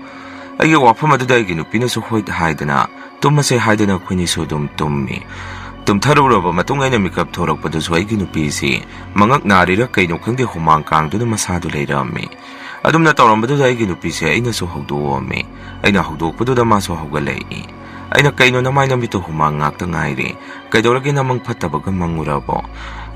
ꯑꯩꯒꯤ ꯋꯥꯐꯝ ꯑꯗꯨꯗ ꯑꯩꯒꯤ ꯅꯨꯄꯤꯅꯁꯨ ꯍꯣꯏ ꯍꯥꯏꯗꯅ, "ꯇꯨꯝꯃꯁꯦ" ꯍꯥꯏꯗꯅ ꯑꯩꯈꯣꯏꯅꯤꯁꯨ ꯑꯗꯨꯝ ꯇꯨꯝꯃꯤ꯫ ꯇꯨꯝꯊꯔꯨꯔꯕ ꯃꯇꯨꯡ ꯑꯩꯅ ꯃꯤꯀꯞ ꯊꯣꯔꯛꯄꯗꯨꯁꯨ ꯑꯩꯒꯤ ꯅꯨꯄꯤꯁꯤ ꯃꯉꯛ ꯅꯥꯔꯤꯔꯥ ꯀꯩꯅꯣ ꯈꯪꯗꯦ, ꯍꯨꯃꯥꯡ ꯀꯥꯡꯗꯨꯅ ꯃꯁꯥꯗꯨ ꯂꯩꯔꯝꯃꯤ꯫ ꯑꯗꯨꯝꯅ ꯇꯧꯔꯝꯕꯗꯨꯗ ꯑꯩꯒꯤ ꯅꯨꯄꯤꯁꯦ ꯑꯩꯅꯁꯨ ꯍꯧꯗꯣꯛꯑꯝꯃꯤ꯫ ꯑꯩꯅ ꯍꯧꯗꯣꯛꯄꯗꯨꯗ ꯃꯥꯁꯨ ꯍꯧꯒꯠꯂꯛꯏ꯫ ꯑꯩꯅ, "ꯀꯩꯅꯣ ꯅꯃꯥꯏ ꯅꯃꯤꯠꯇꯣ ꯍꯨꯃꯥꯡ ꯉꯥꯛꯇ ꯉꯥꯏꯔꯦ? ꯀꯩꯗꯧꯔꯒꯦ, ꯅꯃꯪ ꯐꯠꯇꯕꯒ ꯃꯪꯉꯨꯔꯕꯣ?"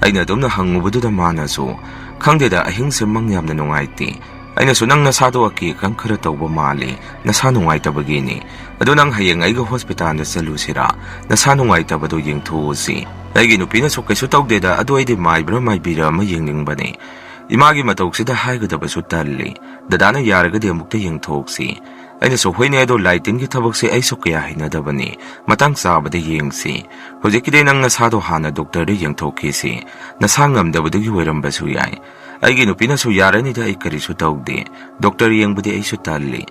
ꯑꯩꯅ ꯑꯗꯨꯝꯅ ꯍꯪꯉꯨꯕꯗꯨꯗ ꯃꯥꯅꯁꯨ, "ꯈꯪꯗꯦꯗ, ꯑꯍꯤꯡꯁꯦ ꯃꯪ ꯌꯥꯝꯅ ꯅꯨꯡꯉꯥꯏꯇꯦ꯫" ꯑꯩꯅꯁꯨ, "ꯅꯪ ꯅꯁꯥꯗꯣ ꯑꯀꯤ ꯑꯈꯪ ꯈꯔ ꯇꯧꯕ ꯃꯥꯜꯂꯤ, ꯅꯁꯥ ꯅꯨꯡꯉꯥꯏꯇꯕꯒꯤꯅꯤ꯫ ꯑꯗꯨ ꯅꯪ ꯍꯌꯦꯡ ꯑꯩꯒ ꯍꯣꯁꯄꯤꯇꯥꯜꯗ ꯆꯠꯂꯨꯁꯤꯔꯥ? ꯅꯁꯥ ꯅꯨꯡꯉꯥꯏꯇꯕꯗꯣ ꯌꯦꯡꯊꯣꯛꯎꯁꯤ꯫" ꯑꯩꯒꯤ ꯅꯨꯄꯤꯅꯁꯨ, "ꯀꯩꯁꯨ ꯇꯧꯗꯦꯗ, ꯑꯗꯨ ꯑꯩꯗꯤ ꯃꯥꯏꯕ꯭ꯔꯥ ꯃꯥꯏꯕꯤꯔꯥ ꯑꯃ ꯌꯦꯡꯅꯤꯡꯕꯅꯤ꯫ ꯏꯃꯥꯒꯤ ꯃꯇꯧꯁꯤꯗ ꯍꯥꯏꯒꯗꯕꯁꯨ ꯇꯜꯂꯤ꯫ ꯗꯗꯥꯅ ꯌꯥꯔꯒꯗꯤ ꯑꯃꯨꯛꯇ ꯌꯦꯡꯊꯣꯛꯁꯤ꯫" ꯑꯩꯅꯁꯨ, "ꯍꯣꯏꯅꯦ, ꯑꯗꯣ ꯂꯥꯏ ꯇꯤꯟꯒꯤ ꯊꯕꯛꯁꯦ ꯑꯩꯁꯨ ꯀꯌꯥ ꯍꯩꯅꯗꯕꯅꯤ꯫ ꯃꯇꯥꯡ ꯆꯥꯕꯗ ꯌꯦꯡꯁꯤ꯫ ꯍꯧꯖꯤꯛꯀꯤꯗꯤ ꯅꯪ ꯅꯁꯥꯗꯣ ꯍꯥꯟꯅ ꯗꯣꯛꯇꯔꯗ ꯌꯦꯡꯊꯣꯛꯈꯤꯁꯤ꯫ ꯅꯁꯥ ꯉꯝꯗꯕꯗꯨꯒꯤ ꯑꯣꯏꯔꯝꯕꯁꯨ ꯌꯥꯏ꯫" ꯑꯩꯒꯤ ꯅꯨꯄꯤꯅꯁꯨ, "ꯌꯥꯔꯅꯤꯗ, ꯑꯩ ꯀꯔꯤꯁꯨ ꯇꯧꯗꯦ꯫ ꯗꯣꯛꯇꯔ ꯌꯦꯡꯕꯗꯤ ꯑꯩꯁꯨ ꯇꯜꯂꯤ꯫"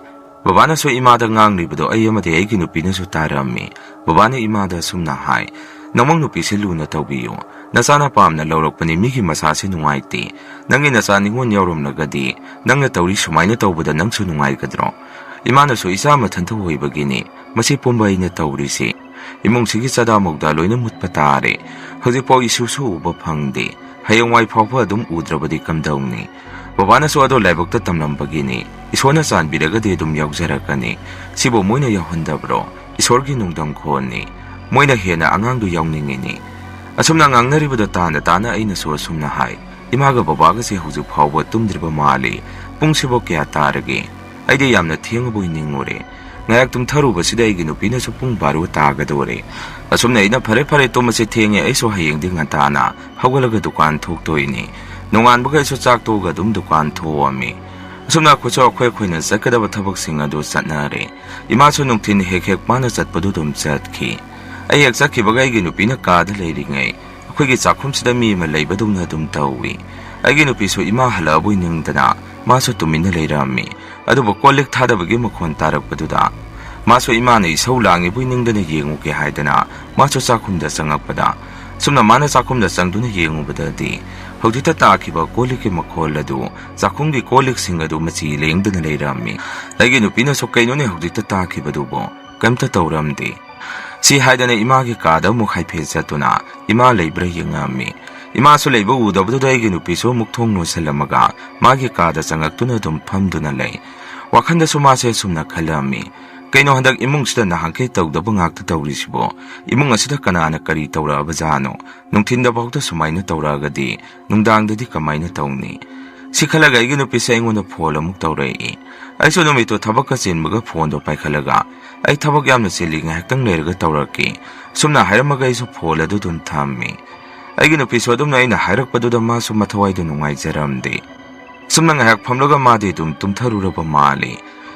ꯕꯕꯥꯅꯁꯨ ꯏꯃꯥꯗ ꯉꯥꯡꯂꯤꯕꯗꯣ ꯑꯩ ꯑꯃꯗꯤ ꯑꯩꯒꯤ ꯅꯨꯄꯤꯅꯁꯨ ꯇꯥꯔꯝꯃꯤ꯫ ꯕꯕꯥꯅ ꯏꯃꯥꯗ ꯑꯁꯨꯝꯅ ꯍꯥꯏ, "ꯅꯃꯧ ꯅꯨꯄꯤꯁꯦ ꯂꯨꯅ ꯇꯧꯕꯤꯌꯨ꯫ ꯅꯆꯥꯅ ꯄꯥꯝꯅ ꯂꯧꯔꯛꯄꯅꯤ, ꯃꯤꯒꯤ ꯃꯆꯥꯁꯦ ꯅꯨꯡꯉꯥꯏꯇꯦ꯫ ꯅꯪꯒꯤ ꯅꯆꯥ ꯅꯤꯉꯣꯜ ꯌꯥꯎꯔꯝꯂꯒꯗꯤ ꯅꯪꯅ ꯇꯧꯔꯤ ꯁꯨꯃꯥꯏꯅ ꯇꯧꯕꯗ ꯅꯪꯁꯨ ꯅꯨꯡꯉꯥꯏꯒꯗ꯭ꯔꯣ?" ꯏꯃꯥꯅꯁꯨ, "ꯏꯆꯥ ꯃꯊꯟꯇ ꯑꯣꯏꯕꯒꯤꯅꯤ ꯃꯁꯤ ꯄꯨꯝꯕ ꯑꯩꯅ ꯇꯧꯔꯤꯁꯤ꯫ ꯏꯃꯨꯡꯁꯤꯒꯤ ꯆꯥꯗꯥ ꯃꯧꯗꯥ ꯂꯣꯏꯅ ꯃꯨꯠꯄ ꯇꯥꯔꯦ꯫ ꯍꯧꯖꯤꯛꯐꯥꯎ ꯏꯁꯨꯁꯨ ꯎꯕ ꯐꯪꯗꯦ꯫ ꯍꯌꯦꯡꯋꯥꯏ ꯐꯥꯎꯕ ꯑꯗꯨꯝ ꯎꯗ꯭ꯔꯕꯗꯤ ꯀꯝꯗꯧꯅꯤ? ꯕꯕꯥꯅꯁꯨ ꯑꯗꯣ ꯂꯥꯏꯕꯛꯇ ꯇꯝꯂꯝꯕꯒꯤꯅꯤ꯫ ꯏꯁꯣꯔꯅ ꯆꯥꯟꯕꯤꯔꯒꯗꯤ ꯑꯗꯨꯝ ꯌꯥꯎꯖꯔꯛꯀꯅꯤ꯫ ꯁꯤꯕꯨ ꯃꯣꯏꯅ ꯌꯥꯎꯍꯟꯗꯕ꯭ꯔꯣ? ꯏꯁꯣꯔꯒꯤ ꯅꯣꯡꯗꯝꯈꯣꯟꯅꯤ꯫ ꯃꯣꯏꯅ ꯍꯦꯟꯅ ꯑꯉꯥꯡꯗꯨ ꯌꯥꯎꯅꯤꯡꯉꯤꯅꯤ꯫" ꯑꯁꯨꯝꯅ ꯉꯥꯡꯅꯔꯤꯕꯗꯣ ꯇꯥꯅ ꯇꯥꯅ ꯑꯩꯅꯁꯨ ꯑꯁꯨꯝꯅ ꯍꯥꯏ, "ꯏꯃꯥꯒ ꯕꯕꯥꯒꯁꯦ ꯍꯧꯖꯤꯛ ꯐꯥꯎꯕ ꯇꯨꯝꯗ꯭ꯔꯤꯕ ꯃꯥꯜꯂꯤ꯫ ꯄꯨꯡꯁꯤꯕꯨ ꯀꯌꯥ ꯇꯥꯔꯒꯦ? ꯑꯩꯗꯤ ꯌꯥꯝꯅ ꯊꯦꯡꯉꯕꯣꯏ ꯅꯤꯡꯉꯨꯔꯦ꯫" ꯉꯥꯏꯍꯥꯛ ꯇꯨꯝꯊꯔꯨꯕꯁꯤꯗ ꯑꯩꯒꯤ ꯅꯨꯄꯤꯅꯁꯨ ꯄꯨꯡ ꯕꯥꯔꯣ ꯇꯥꯒꯗꯧꯔꯦ꯫ ꯑꯁꯨꯝꯅ ꯑꯩꯅ, "ꯐꯔꯦ ꯐꯔꯦ, ꯇꯨꯝꯃꯁꯦ, ꯊꯦꯡꯉꯦ, ꯑꯩꯁꯨ ꯍꯌꯦꯡꯗꯤ ꯉꯟꯇꯥꯅ ꯍꯧꯒꯠꯂꯒ ꯗꯨꯀꯥꯟ ꯊꯣꯛꯇꯣꯏꯅꯤ꯫ ꯅꯣꯡꯉꯥꯟꯕꯒ ꯑꯩꯁꯨ ꯆꯥꯛ ꯇꯣꯛꯑꯒ ꯑꯗꯨꯝ ꯗꯨꯀꯥꯟ ꯊꯣꯛꯑꯝꯃꯤ꯫" ꯑꯁꯨꯝꯅ ꯑꯩꯈꯣꯏꯁꯨ ꯑꯩꯈꯣꯏ ꯑꯩꯈꯣꯏꯅ ꯆꯠꯀꯗꯕ ꯊꯕꯛꯁꯤꯡ ꯑꯗꯨ ꯆꯠꯅꯔꯦ꯫ ꯏꯃꯥꯁꯨ ꯅꯨꯡꯊꯤꯜ ꯍꯦꯛ ꯍꯦꯛ ꯃꯥꯅ ꯆꯠꯄꯗꯨ ꯑꯗꯨꯝ ꯆꯠꯈꯤ꯫ ꯑꯩ ꯍꯦꯛ ꯆꯠꯈꯤꯕꯒ ꯑꯩꯒꯤ ꯅꯨꯄꯤꯅ ꯀꯥꯗ ꯂꯩꯔꯤꯉꯩ ꯑꯩꯈꯣꯏꯒꯤ ꯆꯥꯛꯈꯨꯝꯁꯤꯗ ꯃꯤ ꯑꯃ ꯂꯩꯕꯗꯧꯅ ꯑꯗꯨꯝ ꯇꯧꯏ꯫ ꯑꯩꯒꯤ ꯅꯨꯄꯤꯁꯨ ꯏꯃꯥ ꯍꯜꯂꯛꯑꯕꯣꯏ ꯅꯤꯡꯗꯅ ꯃꯥꯁꯨ ꯇꯨꯃꯤꯟꯅ ꯂꯩꯔꯝꯃꯤ꯫ ꯑꯗꯨꯕꯨ ꯀꯣꯜ ꯂꯤꯛ ꯊꯥꯗꯕꯒꯤ ꯃꯈꯣꯟ ꯇꯥꯔꯛꯄꯗꯨꯗ ꯃꯥꯁꯨ ꯏꯃꯥꯅ ꯏꯁꯧ ꯂꯥꯡꯉꯤꯕꯣꯏ ꯅꯤꯡꯗꯅ ꯌꯦꯡꯉꯨꯒꯦ ꯍꯥꯏꯗꯅ ꯃꯥꯁꯨ ꯆꯥꯛꯈꯨꯝꯗ ꯆꯪꯉꯛꯄꯗ, ꯁꯨꯝꯅ ꯃꯥꯅ ꯆꯥꯛꯈꯨꯝꯗ ꯆꯪꯗꯨꯅ ꯌꯦꯡꯉꯨꯕꯗꯗꯤ ꯍꯧꯖꯤꯛꯇ ꯇꯥꯈꯤꯕ ꯀꯣꯜ ꯂꯤꯛꯀꯤ ꯃꯈꯣꯜ ꯑꯗꯨ, ꯆꯥꯛꯈꯨꯝꯒꯤ ꯀꯣꯜ ꯂꯤꯛꯁꯤꯡ ꯑꯗꯨ ꯃꯆꯤ ꯂꯦꯡꯗꯅ ꯂꯩꯔꯝꯃꯤ꯫ ꯑꯩꯒꯤ ꯅꯨꯄꯤꯅꯁꯨ, "ꯀꯩꯅꯣꯅꯦ ꯍꯧꯖꯤꯛꯇ ꯇꯥꯈꯤꯕꯗꯨꯕꯨ? ꯀꯩꯝꯇ ꯇꯧꯔꯝꯗꯦ꯫" ꯁꯤ ꯍꯥꯏꯗꯅ ꯏꯃꯥꯒꯤ ꯀꯥꯗ ꯑꯃꯨꯛ ꯍꯥꯏꯐꯦꯠ ꯆꯠꯇꯨꯅ ꯏꯃꯥ ꯂꯩꯕ꯭ꯔꯥ ꯌꯦꯡꯉꯝꯃꯤ꯫ ꯏꯃꯥꯁꯨ ꯂꯩꯕ ꯎꯗꯕꯗꯨꯗ ꯑꯩꯒꯤ ꯅꯨꯄꯤꯁꯨ ꯑꯃꯨꯛ ꯊꯣꯡ ꯂꯣꯟꯁꯤꯜꯂꯝꯃꯒ ꯃꯥꯒꯤ ꯀꯥꯗ ꯆꯪꯉꯛꯇꯨꯅ ꯑꯗꯨꯝ ꯐꯝꯗꯨꯅ ꯂꯩ꯫ ꯋꯥꯈꯜꯗꯁꯨ ꯃꯥꯁꯦ ꯑꯁꯨꯝꯅ ꯈꯜꯂꯝꯃꯤ, "ꯀꯩꯅꯣ ꯍꯟꯗꯛ ꯏꯃꯨꯡꯁꯤꯗ ꯅꯍꯥꯟꯈꯩ ꯇꯧꯗꯕ ꯉꯥꯛꯇ ꯇꯧꯔꯤꯁꯤꯕꯣ? ꯏꯃꯨꯡ ꯑꯁꯤꯗ ꯀꯅꯥꯅ ꯀꯔꯤ ꯇꯧꯔꯛꯑꯕꯖꯥꯠꯅꯣ? ꯅꯨꯡꯊꯤꯟꯗꯐꯥꯎꯗ ꯁꯨꯃꯥꯏꯅ ꯇꯧꯔꯛꯑꯒꯗꯤ ꯅꯨꯡꯗꯥꯡꯗꯗꯤ ꯀꯃꯥꯏꯅ ꯇꯧꯅꯤ?" ꯁꯤ ꯈꯜꯂꯒ ꯑꯩꯒꯤ ꯅꯨꯄꯤꯁꯦ ꯑꯩꯉꯣꯟꯗ ꯐꯣꯟ ꯑꯃꯨꯛ ꯇꯧꯔꯛꯏ꯫ ꯑꯩꯁꯨ ꯅꯨꯃꯤꯠꯇꯨ ꯊꯕꯛꯀ ꯆꯤꯟꯕꯒ ꯐꯣꯟꯗꯣ ꯄꯥꯏꯈꯠꯂꯒ, "ꯑꯩ ꯊꯕꯛ ꯌꯥꯝꯅ ꯆꯤꯜꯂꯤ, ꯉꯥꯏꯍꯥꯛꯇꯪ ꯂꯩꯔꯒ ꯇꯧꯔꯛꯀꯦ"꯫ ꯁꯨꯝꯅ ꯍꯥꯏꯔꯝꯃꯒ ꯑꯩꯁꯨ ꯐꯣꯟ ꯑꯗꯨ ꯑꯗꯨꯝ ꯊꯝꯃꯤ꯫ ꯑꯩꯒꯤ ꯅꯨꯄꯤꯁꯨ ꯑꯗꯨꯝꯅ ꯑꯩꯅ ꯍꯥꯏꯔꯛꯄꯗꯨꯗ ꯃꯥꯁꯨ ꯃꯊꯋꯥꯏꯗꯣ ꯅꯨꯡꯉꯥꯏꯖꯔꯝꯗꯦ꯫ ꯁꯨꯝꯅ ꯉꯥꯏꯍꯥꯛ ꯐꯝꯂꯒ ꯃꯥꯗꯤ ꯑꯗꯨꯝ ꯇꯨꯝꯊꯔꯨꯔꯕ ꯃꯥꯜꯂꯤ꯫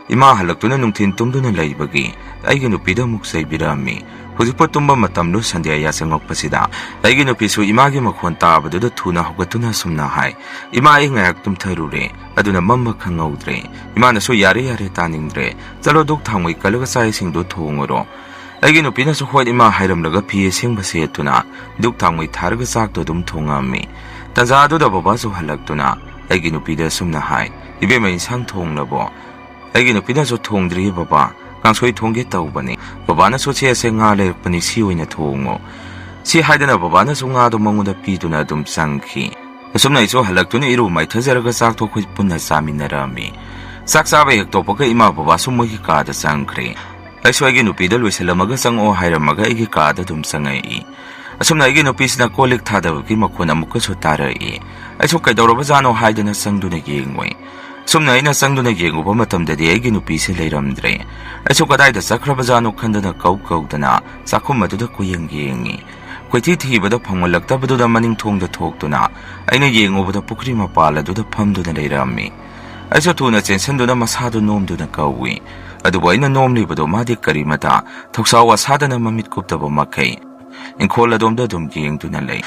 ꯏꯃꯥ ꯍꯜꯂꯛꯇꯨꯅ ꯅꯨꯡꯊꯤꯟ ꯇꯨꯝꯗꯨꯅ ꯂꯩꯕꯒꯤ ꯑꯩꯒꯤ ꯅꯨꯄꯤꯗ ꯑꯃꯨꯛ ꯆꯩꯕꯤꯔꯝꯃꯤ꯫ ꯍꯧꯖꯤꯛꯄꯨ ꯇꯨꯝꯕ ꯃꯇꯝꯂꯣ ꯁꯟꯗ꯭ꯌꯥ ꯌꯥꯆꯪꯉꯛꯄꯁꯤꯗ? ꯑꯩꯒꯤ ꯅꯨꯄꯤꯁꯨ ꯏꯃꯥꯒꯤ ꯃꯈꯣꯟ ꯇꯥꯕꯗꯨꯗ ꯊꯨꯅ ꯍꯧꯒꯠꯇꯨꯅ ꯑꯁꯨꯝꯅ ꯍꯥꯏ, "ꯏꯃꯥ, ꯑꯩ ꯉꯥꯏꯍꯥꯛ ꯇꯨꯝꯊꯔꯨꯔꯦ, ꯑꯗꯨꯅ ꯃꯝꯕ ꯈꯪꯍꯧꯗ꯭ꯔꯦ"꯫ ꯏꯃꯥꯅꯁꯨ, "ꯌꯥꯔꯦ, ꯌꯥꯔꯦ, ꯇꯥꯅꯤꯡꯗ꯭ꯔꯦ, ꯆꯠꯂꯣ, ꯙꯨꯛ ꯊꯥꯎꯃꯩ ꯀꯜꯂꯒ ꯆꯥꯛ ꯏꯁꯤꯡꯗꯣ ꯊꯣꯡꯉꯨꯔꯣ"꯫ ꯑꯩꯒꯤ ꯅꯨꯄꯤꯅꯁꯨ, "ꯍꯣꯏ ꯏꯃꯥ" ꯍꯥꯏꯔꯝꯂꯒ ꯐꯤ ꯑꯁꯦꯡꯕ ꯁꯦꯠꯇꯨꯅ ꯙꯨꯛ ꯊꯥꯎꯃꯩ ꯊꯥꯔꯒ ꯆꯥꯛꯇꯣ ꯑꯗꯨꯝ ꯊꯣꯡꯉꯝꯃꯤ꯫ ꯇꯟꯖꯥ ꯑꯗꯨꯗ ꯕꯕꯥꯁꯨ ꯍꯜꯂꯛꯇꯨꯅ ꯑꯩꯒꯤ ꯅꯨꯄꯤꯗ ꯑꯁꯨꯝꯅ ꯍꯥꯏ, "ꯏꯕꯦꯝꯃ, ꯏꯟꯁꯥꯡ ꯊꯣꯡꯂꯕꯣ?" ꯑꯩꯒꯤ ꯅꯨꯄꯤꯅꯁꯨ, "ꯊꯣꯡꯗ꯭ꯔꯤꯌꯦ ꯕꯕꯥ, ꯀꯥꯡꯁꯣꯏ ꯊꯣꯡꯒꯦ ꯇꯧꯕꯅꯤ"꯫ ꯕꯕꯥꯅꯁꯨ, "ꯁꯦ, ꯁꯦ, ꯉꯥ ꯂꯩꯔꯛꯄꯅꯤ, ꯁꯤ ꯑꯣꯏꯅ ꯊꯣꯡꯉꯣ"꯫ ꯁꯤ ꯍꯥꯏꯗꯅ ꯕꯕꯥꯅꯁꯨ ꯉꯥꯗꯣ ꯃꯉꯣꯟꯗ ꯄꯤꯗꯨꯅ ꯑꯗꯨꯝ ꯆꯪꯈꯤ꯫ ꯑꯁꯨꯝꯅ ꯑꯩꯁꯨ ꯍꯜꯂꯛꯇꯨꯅ ꯏꯔꯨ ꯃꯥꯏꯊꯖꯔꯒ ꯆꯥꯛꯇꯣ ꯑꯩꯈꯣꯏ ꯄꯨꯟꯅ ꯆꯥꯃꯤꯟꯅꯔꯝꯃꯤ꯫ ꯆꯥꯛ ꯆꯥꯕ ꯍꯦꯛ ꯇꯣꯛꯄꯒ ꯏꯃꯥ ꯕꯕꯥꯁꯨ ꯃꯣꯏꯒꯤ ꯀꯥꯗ ꯆꯪꯈ꯭ꯔꯦ꯫ ꯑꯩꯁꯨ ꯑꯩꯒꯤ ꯅꯨꯄꯤꯗ ꯂꯣꯏꯁꯤꯜꯂꯝꯃꯒ ꯆꯪꯉꯛꯑꯣ ꯍꯥꯏꯔꯝꯃꯒ ꯑꯩꯒꯤ ꯀꯥꯗ ꯑꯗꯨꯝ ꯆꯪꯉꯛꯏ꯫ ꯑꯁꯨꯝꯅ ꯑꯩꯒꯤ ꯅꯨꯄꯤꯁꯤꯅ ꯀꯣꯜ ꯂꯤꯛ ꯊꯥꯗꯕꯒꯤ ꯃꯈꯣꯟ ꯑꯃꯨꯛꯀꯁꯨ ꯇꯥꯔꯛꯏ꯫ ꯑꯩꯁꯨ ꯀꯩꯗꯧꯔꯕꯖꯥꯠꯅꯣ ꯍꯥꯏꯗꯨꯅ ꯆꯪꯗꯨꯅ ꯌꯦꯡꯉꯨꯏ꯫ ꯁꯨꯝꯅ ꯑꯩꯅ ꯆꯪꯗꯨꯅ ꯌꯦꯡꯉꯨꯕ ꯃꯇꯝꯗꯗꯤ ꯑꯩꯒꯤ ꯅꯨꯄꯤꯁꯦ ꯂꯩꯔꯝꯗ꯭ꯔꯦ꯫ ꯑꯩꯁꯨ ꯀꯗꯥꯏꯗ ꯆꯠꯈ꯭ꯔꯕꯖꯥꯠꯅꯣ ꯈꯟꯗꯅ ꯀꯧ ꯀꯧꯗꯅ ꯆꯥꯛꯈꯨꯝ ꯑꯗꯨꯗ ꯀꯣꯏꯌꯦꯡ ꯌꯦꯡꯉꯤ꯫ ꯀꯣꯏꯊꯤ ꯊꯤꯕꯗ ꯐꯪꯂꯛꯇꯕꯗꯨꯗ ꯃꯅꯤꯡ ꯊꯣꯡꯗ ꯊꯣꯛꯇꯨꯅ ꯑꯩꯅ ꯌꯦꯡꯉꯨꯕꯗ ꯄꯨꯈ꯭ꯔꯤ ꯃꯄꯥꯜ ꯑꯗꯨꯗ ꯐꯝꯗꯨꯅ ꯂꯩꯔꯝꯃꯤ꯫ ꯑꯩꯁꯨ ꯊꯨꯅ ꯆꯦꯟꯁꯤꯟꯗꯨꯅ ꯃꯁꯥꯗꯨ ꯅꯣꯝꯗꯨꯅ ꯀꯧꯏ꯫ ꯑꯗꯨꯕꯨ ꯑꯩꯅ ꯅꯣꯝꯂꯤꯕꯗꯨ ꯃꯥꯗꯤ ꯀꯔꯤꯃꯇ ꯊꯧꯁꯥ ꯋꯥꯁꯥꯗꯅ ꯃꯃꯤꯠ ꯀꯨꯞꯇꯕ ꯃꯈꯩ ꯏꯪꯈꯣꯜ ꯑꯗꯣꯝꯗ ꯑꯗꯨꯝ ꯌꯦꯡꯗꯨꯅ ꯂꯩ꯫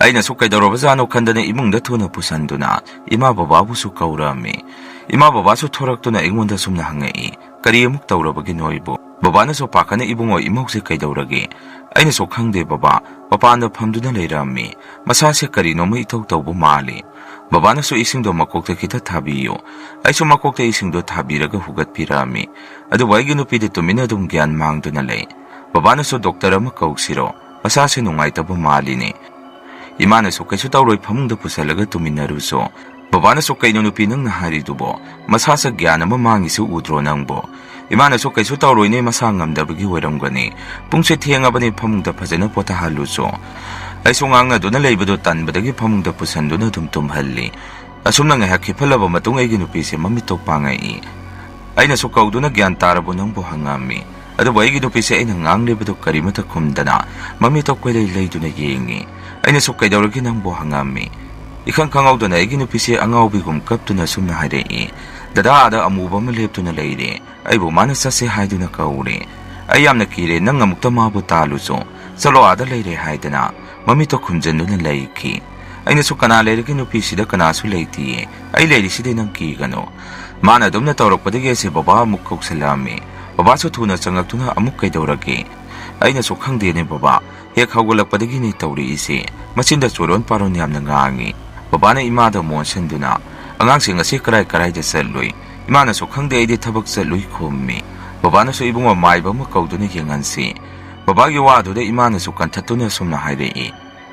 ꯑꯩꯅꯁꯨ ꯀꯩꯗꯧꯔꯕꯖꯥꯠꯅꯣ ꯈꯟꯗꯅ ꯏꯃꯨꯡꯗ ꯊꯨꯅ ꯄꯨꯁꯟꯗꯨꯅ ꯏꯃꯥ ꯕꯕꯥꯕꯨꯁꯨ ꯀꯧꯔꯝꯃꯤ꯫ ꯏꯃꯥ ꯕꯕꯥꯁꯨ ꯊꯣꯔꯛꯇꯨꯅ ꯑꯩꯉꯣꯟꯗ ꯁꯨꯝꯅ ꯍꯪꯉꯛꯏ, "ꯀꯔꯤ ꯑꯃꯨꯛ ꯇꯧꯔꯕꯒꯦ ꯅꯣꯏꯕꯨ?" ꯕꯕꯥꯅꯁꯨ ꯄꯥꯈꯠꯅ, "ꯏꯕꯨꯡꯉꯣ, ꯏꯃꯧꯁꯦ ꯀꯩꯗꯧꯔꯒꯦ?" ꯑꯩꯅꯁꯨ, "ꯈꯪꯗꯦ ꯕꯕꯥ, ꯃꯄꯥꯟꯗ ꯐꯝꯗꯨꯅ ꯂꯩꯔꯝꯃꯤ꯫ ꯃꯁꯥꯁꯦ ꯀꯔꯤꯅꯣꯃ ꯏꯇꯧ ꯇꯧꯕ ꯃꯥꯜꯂꯤ"꯫ ꯕꯕꯥꯅꯁꯨ, "ꯏꯁꯤꯡꯗꯣ ꯃꯀꯣꯛꯇ ꯈꯤꯇ ꯊꯥꯕꯤꯌꯨ"꯫ ꯑꯩꯁꯨ ꯃꯀꯣꯛꯇ ꯏꯁꯤꯡꯗꯣ ꯊꯥꯕꯤꯔꯒ ꯍꯨꯒꯠꯄꯤꯔꯛꯑꯝꯃꯤ꯫ ꯑꯗꯨꯕꯨ ꯑꯩꯒꯤ ꯅꯨꯄꯤꯗꯤ ꯇꯨꯃꯤꯟꯅ ꯑꯗꯨꯝ ꯒ꯭ꯌꯥꯟ ꯃꯥꯡꯗꯨꯅ ꯂꯩ꯫ ꯕꯕꯥꯅꯁꯨ "ꯗꯣꯛꯇꯔ ꯑꯃ ꯀꯧꯁꯤꯔꯣ? ꯃꯁꯥꯁꯦ ꯅꯨꯡꯉꯥꯏꯇꯕ ꯃꯥꯜꯂꯤꯅꯦ"꯫ ꯏꯃꯥꯅꯁꯨ "ꯀꯩꯁꯨ ꯇꯧꯔꯣꯏ, ꯐꯃꯨꯡꯗ ꯄꯨꯁꯜꯂꯒ ꯇꯨꯃꯤꯟꯅꯔꯨꯁꯣ"꯫ ꯕꯕꯥꯅꯁꯨ "ꯀꯩꯅꯣ ꯅꯨꯄꯤ ꯅꯪꯅ ꯍꯥꯏꯔꯤꯗꯨꯕꯣ? ꯃꯁꯥꯁꯦ ꯒ꯭ꯌꯥꯟ ꯑꯃ ꯃꯥꯡꯉꯤꯁꯤ ꯎꯗ꯭ꯔꯣ ꯅꯪꯕꯣ?" ꯏꯃꯥꯅꯁꯨ "ꯀꯩꯁꯨ ꯇꯧꯔꯣꯏꯅꯦ, ꯃꯁꯥ ꯉꯝꯗꯕꯒꯤ ꯑꯣꯏꯔꯝꯒꯅꯤ꯫ ꯄꯨꯡꯁꯦ ꯊꯦꯡꯉꯕꯅꯤ, ꯐꯃꯨꯡꯗ ꯐꯖꯅ ꯄꯣꯊꯥꯍꯜꯂꯨꯁꯣ"꯫ ꯑꯩꯁꯨ ꯉꯥꯡꯅꯗꯨꯅ ꯂꯩꯕꯗꯣ ꯇꯟꯕꯗꯒꯤ ꯐꯃꯨꯡꯗ ꯄꯨꯁꯟꯗꯨꯅ ꯑꯗꯨꯝ ꯇꯨꯝꯍꯜꯂꯤ꯫ ꯑꯁꯨꯝꯅ ꯉꯥꯏꯍꯥꯛ ꯈꯤꯞꯍꯜꯂꯕ ꯃꯇꯨꯡ ꯑꯩꯒꯤ ꯅꯨꯄꯤꯁꯦ ꯃꯃꯤꯠꯇꯣ ꯄꯥꯡꯉꯛꯏ꯫ ꯑꯩꯅꯁꯨ "ꯀꯧꯗꯨꯅ ꯒ꯭ꯌꯥꯟ ꯇꯥꯔꯕꯣ ꯅꯪꯕꯨ?" ꯍꯪꯉꯝꯃꯤ꯫ ꯑꯗꯨꯕꯨ ꯑꯩꯒꯤ ꯅꯨꯄꯤꯁꯦ ꯑꯩꯅ ꯉꯥꯡꯂꯤꯕꯗꯨ ꯀꯔꯤꯃꯠꯇ ꯈꯨꯝꯗꯅ ꯃꯃꯤꯠꯇꯣ ꯀꯣꯏꯂꯩ ꯂꯩꯗꯨꯅ ꯌꯦꯡꯉꯤ꯫ ꯑꯩꯅꯁꯨ "ꯀꯩꯗꯧꯔꯒꯦ ꯅꯪꯕꯨ?" ꯍꯪꯉꯝꯃꯤ꯫ ꯏꯈꯪ ꯈꯪꯍꯧꯗꯅ ꯑꯩꯒꯤ ꯅꯨꯄꯤꯁꯦ ꯑꯉꯥꯎꯕꯤꯒꯨꯝ ꯀꯞꯇꯨꯅ ꯑꯁꯨꯝꯅ ꯍꯥꯏꯔꯛꯏ, "ꯗꯗꯥ, ꯑꯥꯗ ꯑꯃꯨꯕ ꯑꯃ ꯂꯦꯞꯇꯨꯅ ꯂꯩꯔꯦ꯫ ꯑꯩꯕꯨ ꯃꯥꯅ ꯆꯠꯁꯦ ꯍꯥꯏꯗꯨꯅ ꯀꯧꯔꯦ꯫ ꯑꯩ ꯌꯥꯝꯅ ꯀꯤꯔꯦ, ꯅꯪ ꯑꯃꯨꯛꯇ ꯃꯥꯕꯨ ꯇꯥꯜꯂꯨꯆꯣ꯫ ꯆꯠꯂꯣ, ꯑꯥꯗ ꯂꯩꯔꯦ" ꯍꯥꯏꯗꯅ ꯃꯃꯤꯠꯇꯣ ꯈꯨꯝꯖꯤꯟꯗꯨꯅ ꯂꯩꯈꯤ꯫ ꯑꯩꯅꯁꯨ "ꯀꯅꯥ ꯂꯩꯔꯒꯦ ꯅꯨꯄꯤꯁꯤꯗ? ꯀꯅꯥꯁꯨ ꯂꯩꯇꯤꯌꯦ꯫ ꯑꯩ ꯂꯩꯔꯤꯁꯤꯗꯤ, ꯅꯪ ꯀꯤꯒꯅꯨ"꯫ ꯃꯥꯅ ꯑꯗꯨꯝꯅ ꯇꯧꯔꯛꯄꯗꯒꯤ ꯑꯩꯁꯦ ꯕꯕꯥ ꯑꯃꯨꯛ ꯀꯧꯁꯜꯂꯛꯑꯝꯃꯤ꯫ ꯕꯕꯥꯁꯨ ꯊꯨꯅ ꯆꯪꯉꯛꯇꯨꯅ ꯑꯃꯨꯛ "ꯀꯩꯗꯧꯔꯒꯦ?" ꯑꯩꯅꯁꯨ "ꯈꯪꯗꯦꯅꯦ ꯕꯕꯥ, ꯍꯦꯛ ꯍꯧꯒꯠꯂꯛꯄꯗꯒꯤꯅꯤ ꯇꯧꯔꯛꯏꯁꯦ꯫ ꯃꯆꯤꯟꯗ ꯆꯣꯔꯣꯟ ꯄꯥꯔꯣꯟ ꯌꯥꯝꯅ ꯉꯥꯡꯉꯤ"꯫ ꯕꯕꯥꯅ ꯏꯃꯥꯗ ꯑꯃꯨꯛ ꯑꯣꯟꯁꯤꯟꯗꯨꯅ, "ꯑꯉꯥꯡꯁꯤꯡ ꯉꯁꯤ ꯀꯔꯥꯏ ꯀꯔꯥꯏꯗ ꯆꯠꯂꯨꯏ?" ꯏꯃꯥꯅꯁꯨ "ꯈꯪꯗꯦ, ꯑꯩꯗꯤ ꯊꯕꯛ ꯆꯠꯂꯨꯏ" ꯈꯨꯝꯃꯤ꯫ ꯕꯕꯥꯅꯁꯨ "ꯏꯕꯨꯡꯉꯣ, ꯃꯥꯏꯕ ꯑꯃ ꯀꯧꯗꯨꯅ ꯌꯦꯡꯍꯟꯁꯤ"꯫ ꯕꯕꯥꯒꯤ ꯋꯥꯗꯨꯗ ꯏꯃꯥꯅꯁꯨ ꯀꯟꯊꯠꯇꯨꯅ ꯑꯁꯨꯝꯅ ꯍꯥꯏꯔꯛꯏ,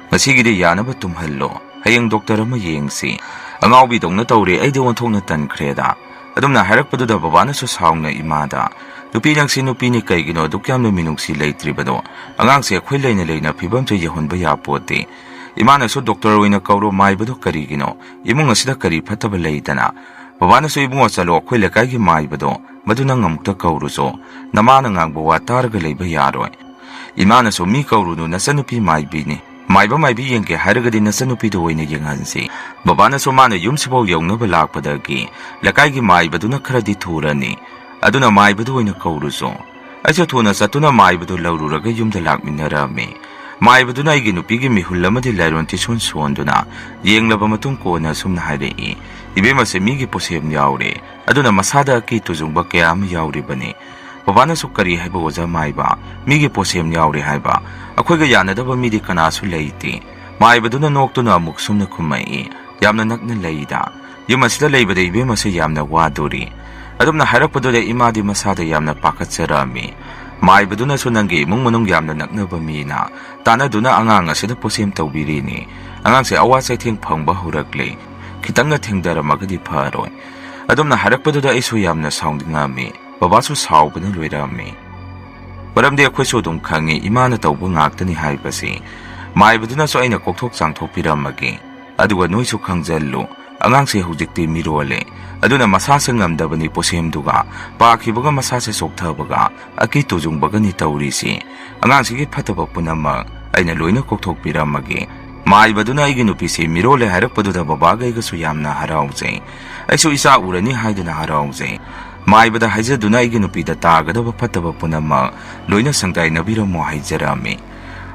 "ꯉꯁꯤꯒꯤꯗꯤ ꯌꯥꯅꯕ ꯇꯨꯝꯍꯜꯂꯣ, ꯍꯌꯦꯡ ꯗꯣꯛꯇꯔ ꯑꯃ ꯌꯦꯡꯁꯤ"꯫ ꯑꯉꯥꯎꯕꯤꯗꯧꯅ ꯇꯧꯔꯦ, ꯑꯩꯗꯤ ꯑꯣꯟꯊꯣꯛꯅ ꯇꯟꯈ꯭ꯔꯦꯗ꯫ ꯑꯗꯨꯝꯅ ꯍꯥꯏꯔꯛꯄꯗꯨꯗ ꯕꯕꯥꯅꯁꯨ ꯁꯥꯎꯅ ꯏꯃꯥꯗ, "ꯅꯨꯄꯤ ꯅꯪꯁꯤ ꯅꯨꯄꯤꯅꯤ, ꯀꯩꯒꯤꯅꯣ ꯑꯗꯨꯛ ꯌꯥꯝꯅ ꯃꯤꯅꯨꯡꯁꯤ ꯂꯩꯇ꯭ꯔꯤꯕꯅꯣ? ꯑꯉꯥꯡꯁꯦ ꯑꯩꯈꯣꯏ ꯂꯩꯅ ꯂꯩꯅ ꯐꯤꯕꯝꯁꯦ ꯌꯧꯍꯟꯕ ꯌꯥꯄꯣꯠꯇꯦ"꯫ ꯏꯃꯥꯅꯁꯨ "ꯗꯣꯛꯇꯔ ꯑꯣꯏꯅ ꯀꯧꯔꯣ, ꯃꯥꯏꯕꯗꯣ ꯀꯔꯤꯒꯤꯅꯣ? ꯏꯃꯨꯡ ꯑꯁꯤꯗ ꯀꯔꯤ ꯐꯠꯇꯕ ꯂꯩꯗꯅ?" ꯕꯕꯥꯅꯁꯨ "ꯏꯕꯨꯡꯉꯣ, ꯆꯠꯂꯣ, ꯑꯩꯈꯣꯏ ꯂꯩꯀꯥꯏꯒꯤ ꯃꯥꯏꯕꯗꯣ, ꯃꯗꯨ ꯅꯪ ꯑꯃꯨꯛꯇ ꯀꯧꯔꯨꯆꯣ꯫ ꯅꯃꯥꯅ ꯉꯥꯡꯕ ꯋꯥ ꯇꯥꯔꯒ ꯂꯩꯕ ꯌꯥꯔꯣꯏ"꯫ ꯏꯃꯥꯅꯁꯨ "ꯃꯤ ꯀꯧꯔꯨꯅꯨ, ꯅꯆꯟꯅꯨꯄꯤ ꯃꯥꯏꯕꯤꯅꯤ꯫ ꯃꯥꯏꯕ ꯃꯥꯏꯕꯤ ꯌꯦꯡꯒꯦ ꯍꯥꯏꯔꯒꯗꯤ ꯅꯆꯟꯅꯨꯄꯤꯗꯨ ꯑꯣꯏꯅ ꯌꯦꯡꯍꯟꯁꯤ"꯫ ꯕꯕꯥꯅꯁꯨ "ꯃꯥꯅ ꯌꯨꯝꯁꯤꯐꯥꯎ ꯌꯧꯅꯕ ꯂꯥꯛꯄꯗꯒꯤ ꯂꯩꯀꯥꯏꯒꯤ ꯃꯥꯏꯕꯗꯨꯅ ꯈꯔꯗꯤ ꯊꯨꯔꯅꯤ꯫ ꯑꯗꯨꯅ ꯃꯥꯏꯕꯗꯨ ꯑꯣꯏꯅ ꯀꯧꯔꯨꯆꯣ"꯫ ꯑꯩꯁꯨ ꯊꯨꯅ ꯆꯠꯇꯨꯅ ꯃꯥꯏꯕꯗꯨ ꯂꯧꯔꯨꯔꯒ ꯌꯨꯝꯗ ꯂꯥꯛꯃꯤꯟꯅꯔꯝꯃꯤ꯫ ꯃꯥꯏꯕꯗꯨꯅ ꯑꯩꯒꯤ ꯅꯨꯄꯤꯒꯤ ꯃꯤꯍꯨꯜ ꯑꯃꯗꯤ ꯂꯥꯏꯔꯣꯟ ꯇꯤꯁꯣꯟ ꯁꯣꯟꯗꯨꯅ ꯌꯦꯡꯂꯕ ꯃꯇꯨꯡ ꯀꯣꯟꯅ ꯑꯁꯨꯝꯅ ꯍꯥꯏꯔꯛꯏ, "ꯏꯕꯦꯝꯃꯁꯦ ꯃꯤꯒꯤ ꯄꯣꯠꯁꯦꯝ ꯌꯥꯎꯔꯦ, ꯑꯗꯨꯅ ꯃꯁꯥꯗ ꯑꯀꯤ ꯇꯨꯖꯨꯡꯕ ꯀꯌꯥ ꯑꯃ ꯌꯥꯎꯔꯤꯕꯅꯤ"꯫ ꯕꯕꯥꯅꯁꯨ "ꯀꯔꯤ ꯍꯥꯏꯕ ꯑꯣꯖꯥ ꯃꯥꯏꯕ? ꯃꯤꯒꯤ ꯄꯣꯠꯁꯦꯝ ꯌꯥꯎꯔꯦ ꯍꯥꯏꯕ? ꯑꯩꯈꯣꯏꯒ ꯌꯥꯅꯗꯕ ꯃꯤꯗꯤ ꯀꯅꯥꯁꯨ ꯂꯩꯇꯦ"꯫ ꯃꯥꯏꯕꯗꯨꯅ ꯅꯣꯛꯇꯨꯅ ꯑꯃꯨꯛ ꯁꯨꯝꯅ ꯈꯨꯝꯃꯛꯏ, "ꯌꯥꯝꯅ ꯅꯛꯅ ꯂꯩꯗ꯫ ꯌꯨꯝ ꯑꯁꯤꯗ ꯂꯩꯕꯗ ꯏꯕꯦꯝꯃꯁꯦ ꯌꯥꯝꯅ ꯋꯥꯗꯣꯔꯤ"꯫ ꯑꯗꯨꯝꯅ ꯍꯥꯏꯔꯛꯄꯗꯨꯗ ꯏꯃꯥꯗꯤ ꯃꯁꯥꯗ ꯌꯥꯝꯅ ꯄꯥꯈꯠꯆꯔꯛꯑꯝꯃꯤ꯫ ꯃꯥꯏꯕꯗꯨꯅꯁꯨ ꯅꯪꯒꯤ ꯏꯃꯨꯡ ꯃꯅꯨꯡ ꯌꯥꯝꯅ ꯅꯛꯅꯕ ꯃꯤꯅ ꯇꯥꯟꯅꯗꯨꯅ ꯑꯉꯥꯡ ꯑꯁꯤꯗ ꯄꯣꯠꯁꯦꯝ ꯇꯧꯕꯤꯔꯤꯅꯤ꯫ ꯑꯉꯥꯡꯁꯦ ꯑꯋꯥ ꯆꯩꯊꯦꯡ ꯐꯪꯕ ꯍꯧꯔꯛꯂꯦ꯫ ꯈꯤꯇꯪꯒ ꯊꯦꯡꯗꯔꯝꯃꯒꯗꯤ ꯐꯔꯣꯏ꯫ ꯑꯗꯨꯝꯅ ꯍꯥꯏꯔꯛꯄꯗꯨꯗ ꯑꯩꯁꯨ ꯌꯥꯝꯅ ꯁꯥꯎꯅꯤꯡꯉꯝꯃꯤ꯫ ꯕꯕꯥꯁꯨ ꯁꯥꯎꯕꯅ ꯂꯣꯏꯔꯝꯃꯤ꯫ ꯃꯔꯝꯗꯤ ꯑꯩꯈꯣꯏꯁꯨ ꯑꯗꯨꯝ ꯈꯪꯉꯤ ꯏꯃꯥꯅ ꯇꯧꯕ ꯉꯥꯛꯇꯅꯤ ꯍꯥꯏꯕꯁꯤ꯫ ꯃꯥꯏꯕꯗꯨꯅꯁꯨ ꯑꯩꯅ ꯀꯣꯛꯊꯣꯛ ꯆꯥꯝꯊꯣꯛꯄꯤꯔꯝꯃꯒꯦ꯫ ꯑꯗꯨꯒ ꯅꯣꯏꯁꯨ ꯈꯪꯖꯜꯂꯨ, ꯑꯉꯥꯡꯁꯦ ꯍꯧꯖꯤꯛꯇꯤ ꯃꯤꯔꯣꯜꯂꯦ꯫ ꯑꯗꯨꯅ ꯃꯁꯥꯁꯦ ꯉꯝꯗꯕꯅꯤ ꯄꯣꯠꯁꯦꯝꯗꯨꯒ ꯄꯥꯈꯤꯕꯒ ꯃꯁꯥꯁꯦ ꯆꯣꯛꯊꯕꯒ ꯑꯀꯤ ꯇꯨꯖꯨꯡꯕꯒꯅꯤ ꯇꯧꯔꯤꯁꯤ꯫ ꯑꯉꯥꯡꯁꯤꯒꯤ ꯐꯠꯇꯕ ꯄꯨꯝꯅꯃꯛ ꯑꯩꯅ ꯂꯣꯏꯅ ꯀꯣꯛꯊꯣꯛꯄꯤꯔꯝꯃꯒꯦ꯫ ꯃꯥꯏꯕꯗꯨꯅ ꯑꯩꯒꯤ ꯅꯨꯄꯤꯁꯤ ꯃꯤꯔꯣꯜꯂꯦ ꯍꯥꯏꯔꯛꯄꯗꯨꯗ ꯕꯕꯥꯒ ꯑꯩꯒꯁꯨ ꯌꯥꯝꯅ ꯍꯔꯥꯎꯖꯩ꯫ ꯑꯩꯁꯨ ꯏꯆꯥ ꯎꯔꯅꯤ ꯍꯥꯏꯗꯨꯅ ꯍꯔꯥꯎꯖꯩ꯫ ꯃꯥꯏꯕꯗ ꯍꯥꯏꯖꯗꯨꯅ ꯑꯩꯒꯤ ꯅꯨꯄꯤꯗ ꯇꯥꯒꯗꯕ ꯐꯠꯇꯕ ꯄꯨꯝꯅꯃꯛ ꯂꯣꯏꯅ ꯁꯪꯗꯥꯏꯅꯕꯤꯔꯝꯃꯣ ꯍꯥꯏꯖꯔꯝꯃꯤ꯫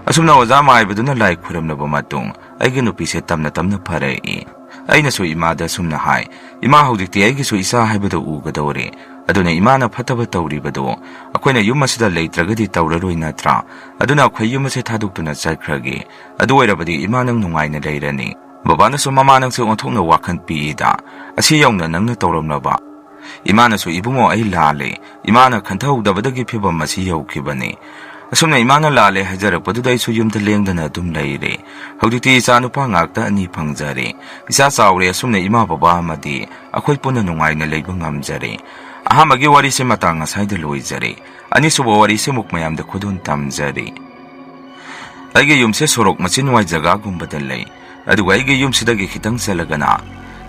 ꯑꯁꯨꯝꯅ ꯑꯣꯖꯥ ꯃꯥꯏꯕꯗꯨꯅ ꯂꯥꯏ ꯈꯨꯔꯝꯂꯕ ꯃꯇꯨꯡ ꯑꯩꯒꯤ ꯅꯨꯄꯤꯁꯦ ꯇꯝꯅ ꯇꯝꯅ ꯐꯔꯛꯏ꯫ ꯑꯩꯅꯁꯨ ꯏꯃꯥꯗ ꯑꯁꯨꯝꯅ ꯍꯥꯏ, "ꯏꯃꯥ, ꯍꯧꯖꯤꯛꯇꯤ ꯑꯩꯒꯤꯁꯨ ꯏꯆꯥ ꯍꯥꯏꯕꯗꯣ ꯎꯒꯗꯧꯔꯦ꯫ ꯑꯗꯨꯅ ꯏꯃꯥꯅ ꯐꯠꯇꯕ ꯇꯧꯔꯤꯕꯗꯣ ꯑꯩꯈꯣꯏꯅ ꯌꯨꯝ ꯑꯁꯤꯗ ꯂꯩꯇ꯭ꯔꯒꯗꯤ ꯇꯧꯔꯔꯣꯏ ꯅꯠꯇ꯭ꯔꯥ? ꯑꯗꯨꯅ ꯑꯩꯈꯣꯏ ꯌꯨꯝ ꯑꯁꯦ ꯊꯥꯗꯣꯛꯇꯨꯅ ꯆꯠꯈ꯭ꯔꯒꯦ꯫ ꯑꯗꯨ ꯑꯣꯏꯔꯕꯗꯤ ꯏꯃꯥ ꯅꯪ ꯅꯨꯡꯉꯥꯏꯅ ꯂꯩꯔꯅꯤ꯫ ꯕꯕꯥꯅꯁꯨ ꯃꯃꯥ ꯅꯪꯁꯦ ꯑꯣꯟꯊꯣꯛꯅ ꯋꯥꯈꯜ ꯄꯤꯛꯏꯗ꯫ ꯑꯁꯤ ꯌꯧꯅ ꯅꯪꯅ ꯇꯧꯔꯝꯂꯕ?" ꯏꯃꯥꯅꯁꯨ, "ꯏꯕꯨꯡꯉꯣ, ꯑꯩ ꯂꯥꯜꯂꯦ꯫ ꯏꯃꯥꯅ ꯈꯟꯊꯍꯧꯗꯕꯗꯒꯤ ꯐꯤꯕꯝ ꯑꯁꯤ ꯌꯧꯈꯤꯕꯅꯤ꯫ ꯑꯁꯨꯝꯅ ꯏꯃꯥꯅ ꯂꯥꯜꯂꯦ ꯍꯥꯏꯖꯔꯛꯄꯗꯨꯗ ꯑꯩꯁꯨ ꯌꯨꯝꯗ ꯂꯦꯡꯗꯅ ꯑꯗꯨꯝ ꯂꯩꯔꯦ꯫ ꯍꯧꯖꯤꯛꯇꯤ ꯏꯆꯥ ꯅꯨꯄꯥ ꯉꯥꯛꯇ ꯑꯅꯤ ꯐꯪꯖꯔꯦ꯫ ꯏꯆꯥ ꯆꯥꯎꯔꯦ꯫ ꯑꯁꯨꯝꯅ ꯏꯃꯥ ꯕꯕꯥ ꯑꯃꯗꯤ ꯑꯩꯈꯣꯏ ꯄꯨꯟꯅ ꯅꯨꯡꯉꯥꯏꯅ ꯂꯩꯕ ꯉꯝꯖꯔꯦ꯫ ꯑꯍꯥꯟꯕꯒꯤ ꯋꯥꯔꯤꯁꯦ ꯃꯇꯥꯡ ꯑꯁꯥꯏꯗ ꯂꯣꯏꯖꯔꯦ꯫ ꯑꯅꯤꯁꯨꯕ ꯋꯥꯔꯤꯁꯦ ꯑꯃꯨꯛ ꯃꯌꯥꯝꯗ ꯈꯨꯗꯣꯜ ꯇꯝꯖꯔꯤ꯫ ꯑꯩꯒꯤ ꯌꯨꯝꯁꯦ ꯁꯣꯔꯣꯛ ꯃꯆꯤꯟꯋꯥꯏ ꯖꯒꯥꯒꯨꯝꯕꯗ ꯂꯩ꯫ ꯑꯗꯨꯒ ꯑꯩꯒꯤ ꯌꯨꯝꯁꯤꯗꯒꯤ ꯈꯤꯇꯪ ꯆꯠꯂꯒꯅ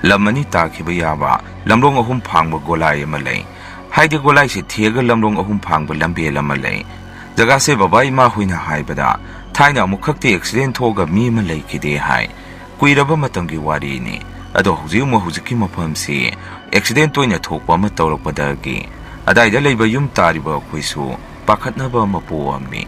ꯂꯝ ꯑꯅꯤ ꯇꯥꯈꯤꯕ ꯌꯥꯕ ꯂꯝꯂꯣꯡ ꯑꯍꯨꯝ ꯐꯥꯡꯕ ꯒꯣꯂꯥꯏ ꯑꯃ ꯂꯩ꯫ ꯍꯥꯏꯗꯤ ꯒꯣꯂꯥꯏꯁꯤ ꯊꯦꯛꯑꯒ ꯂꯝꯂꯣꯡ ꯑꯍꯨꯝ ꯐꯥꯡꯕ ꯂꯝꯕꯦꯜ ꯑꯃ ꯂꯩ꯫ ꯖꯒꯥꯁꯦ ꯕꯕꯥ ꯏꯃꯥ ꯍꯣꯏꯅ ꯍꯥꯏꯕꯗ ꯊꯥꯏꯅ ꯑꯃꯨꯛꯈꯛꯇꯤ ꯑꯦꯛꯁꯤꯗꯦꯟ ꯊꯣꯛꯑꯒ ꯃꯤ ꯑꯃ ꯂꯩꯈꯤꯗꯦ ꯍꯥꯏ꯫ ꯀꯨꯏꯔꯕ ꯃꯇꯝꯒꯤ ꯋꯥꯔꯤꯅꯤ꯫ ꯑꯗꯣ ꯍꯧꯖꯤꯛ ꯑꯃꯨꯛ ꯍꯧꯖꯤꯛꯀꯤ ꯃꯐꯝꯁꯤ ꯑꯦꯛꯁꯤꯗꯦꯟ ꯇꯣꯏꯅ ꯊꯣꯛꯄ ꯑꯃ ꯇꯧꯔꯛꯄꯗꯒꯤ ꯑꯗꯥꯏꯗ ꯂꯩꯕ ꯌꯨꯝ ꯇꯥꯔꯤꯕ ꯑꯩꯈꯣꯏꯁꯨ ꯄꯥꯈꯠꯅꯕ ꯑꯃ ꯄꯣꯛꯑꯝꯃꯤ꯫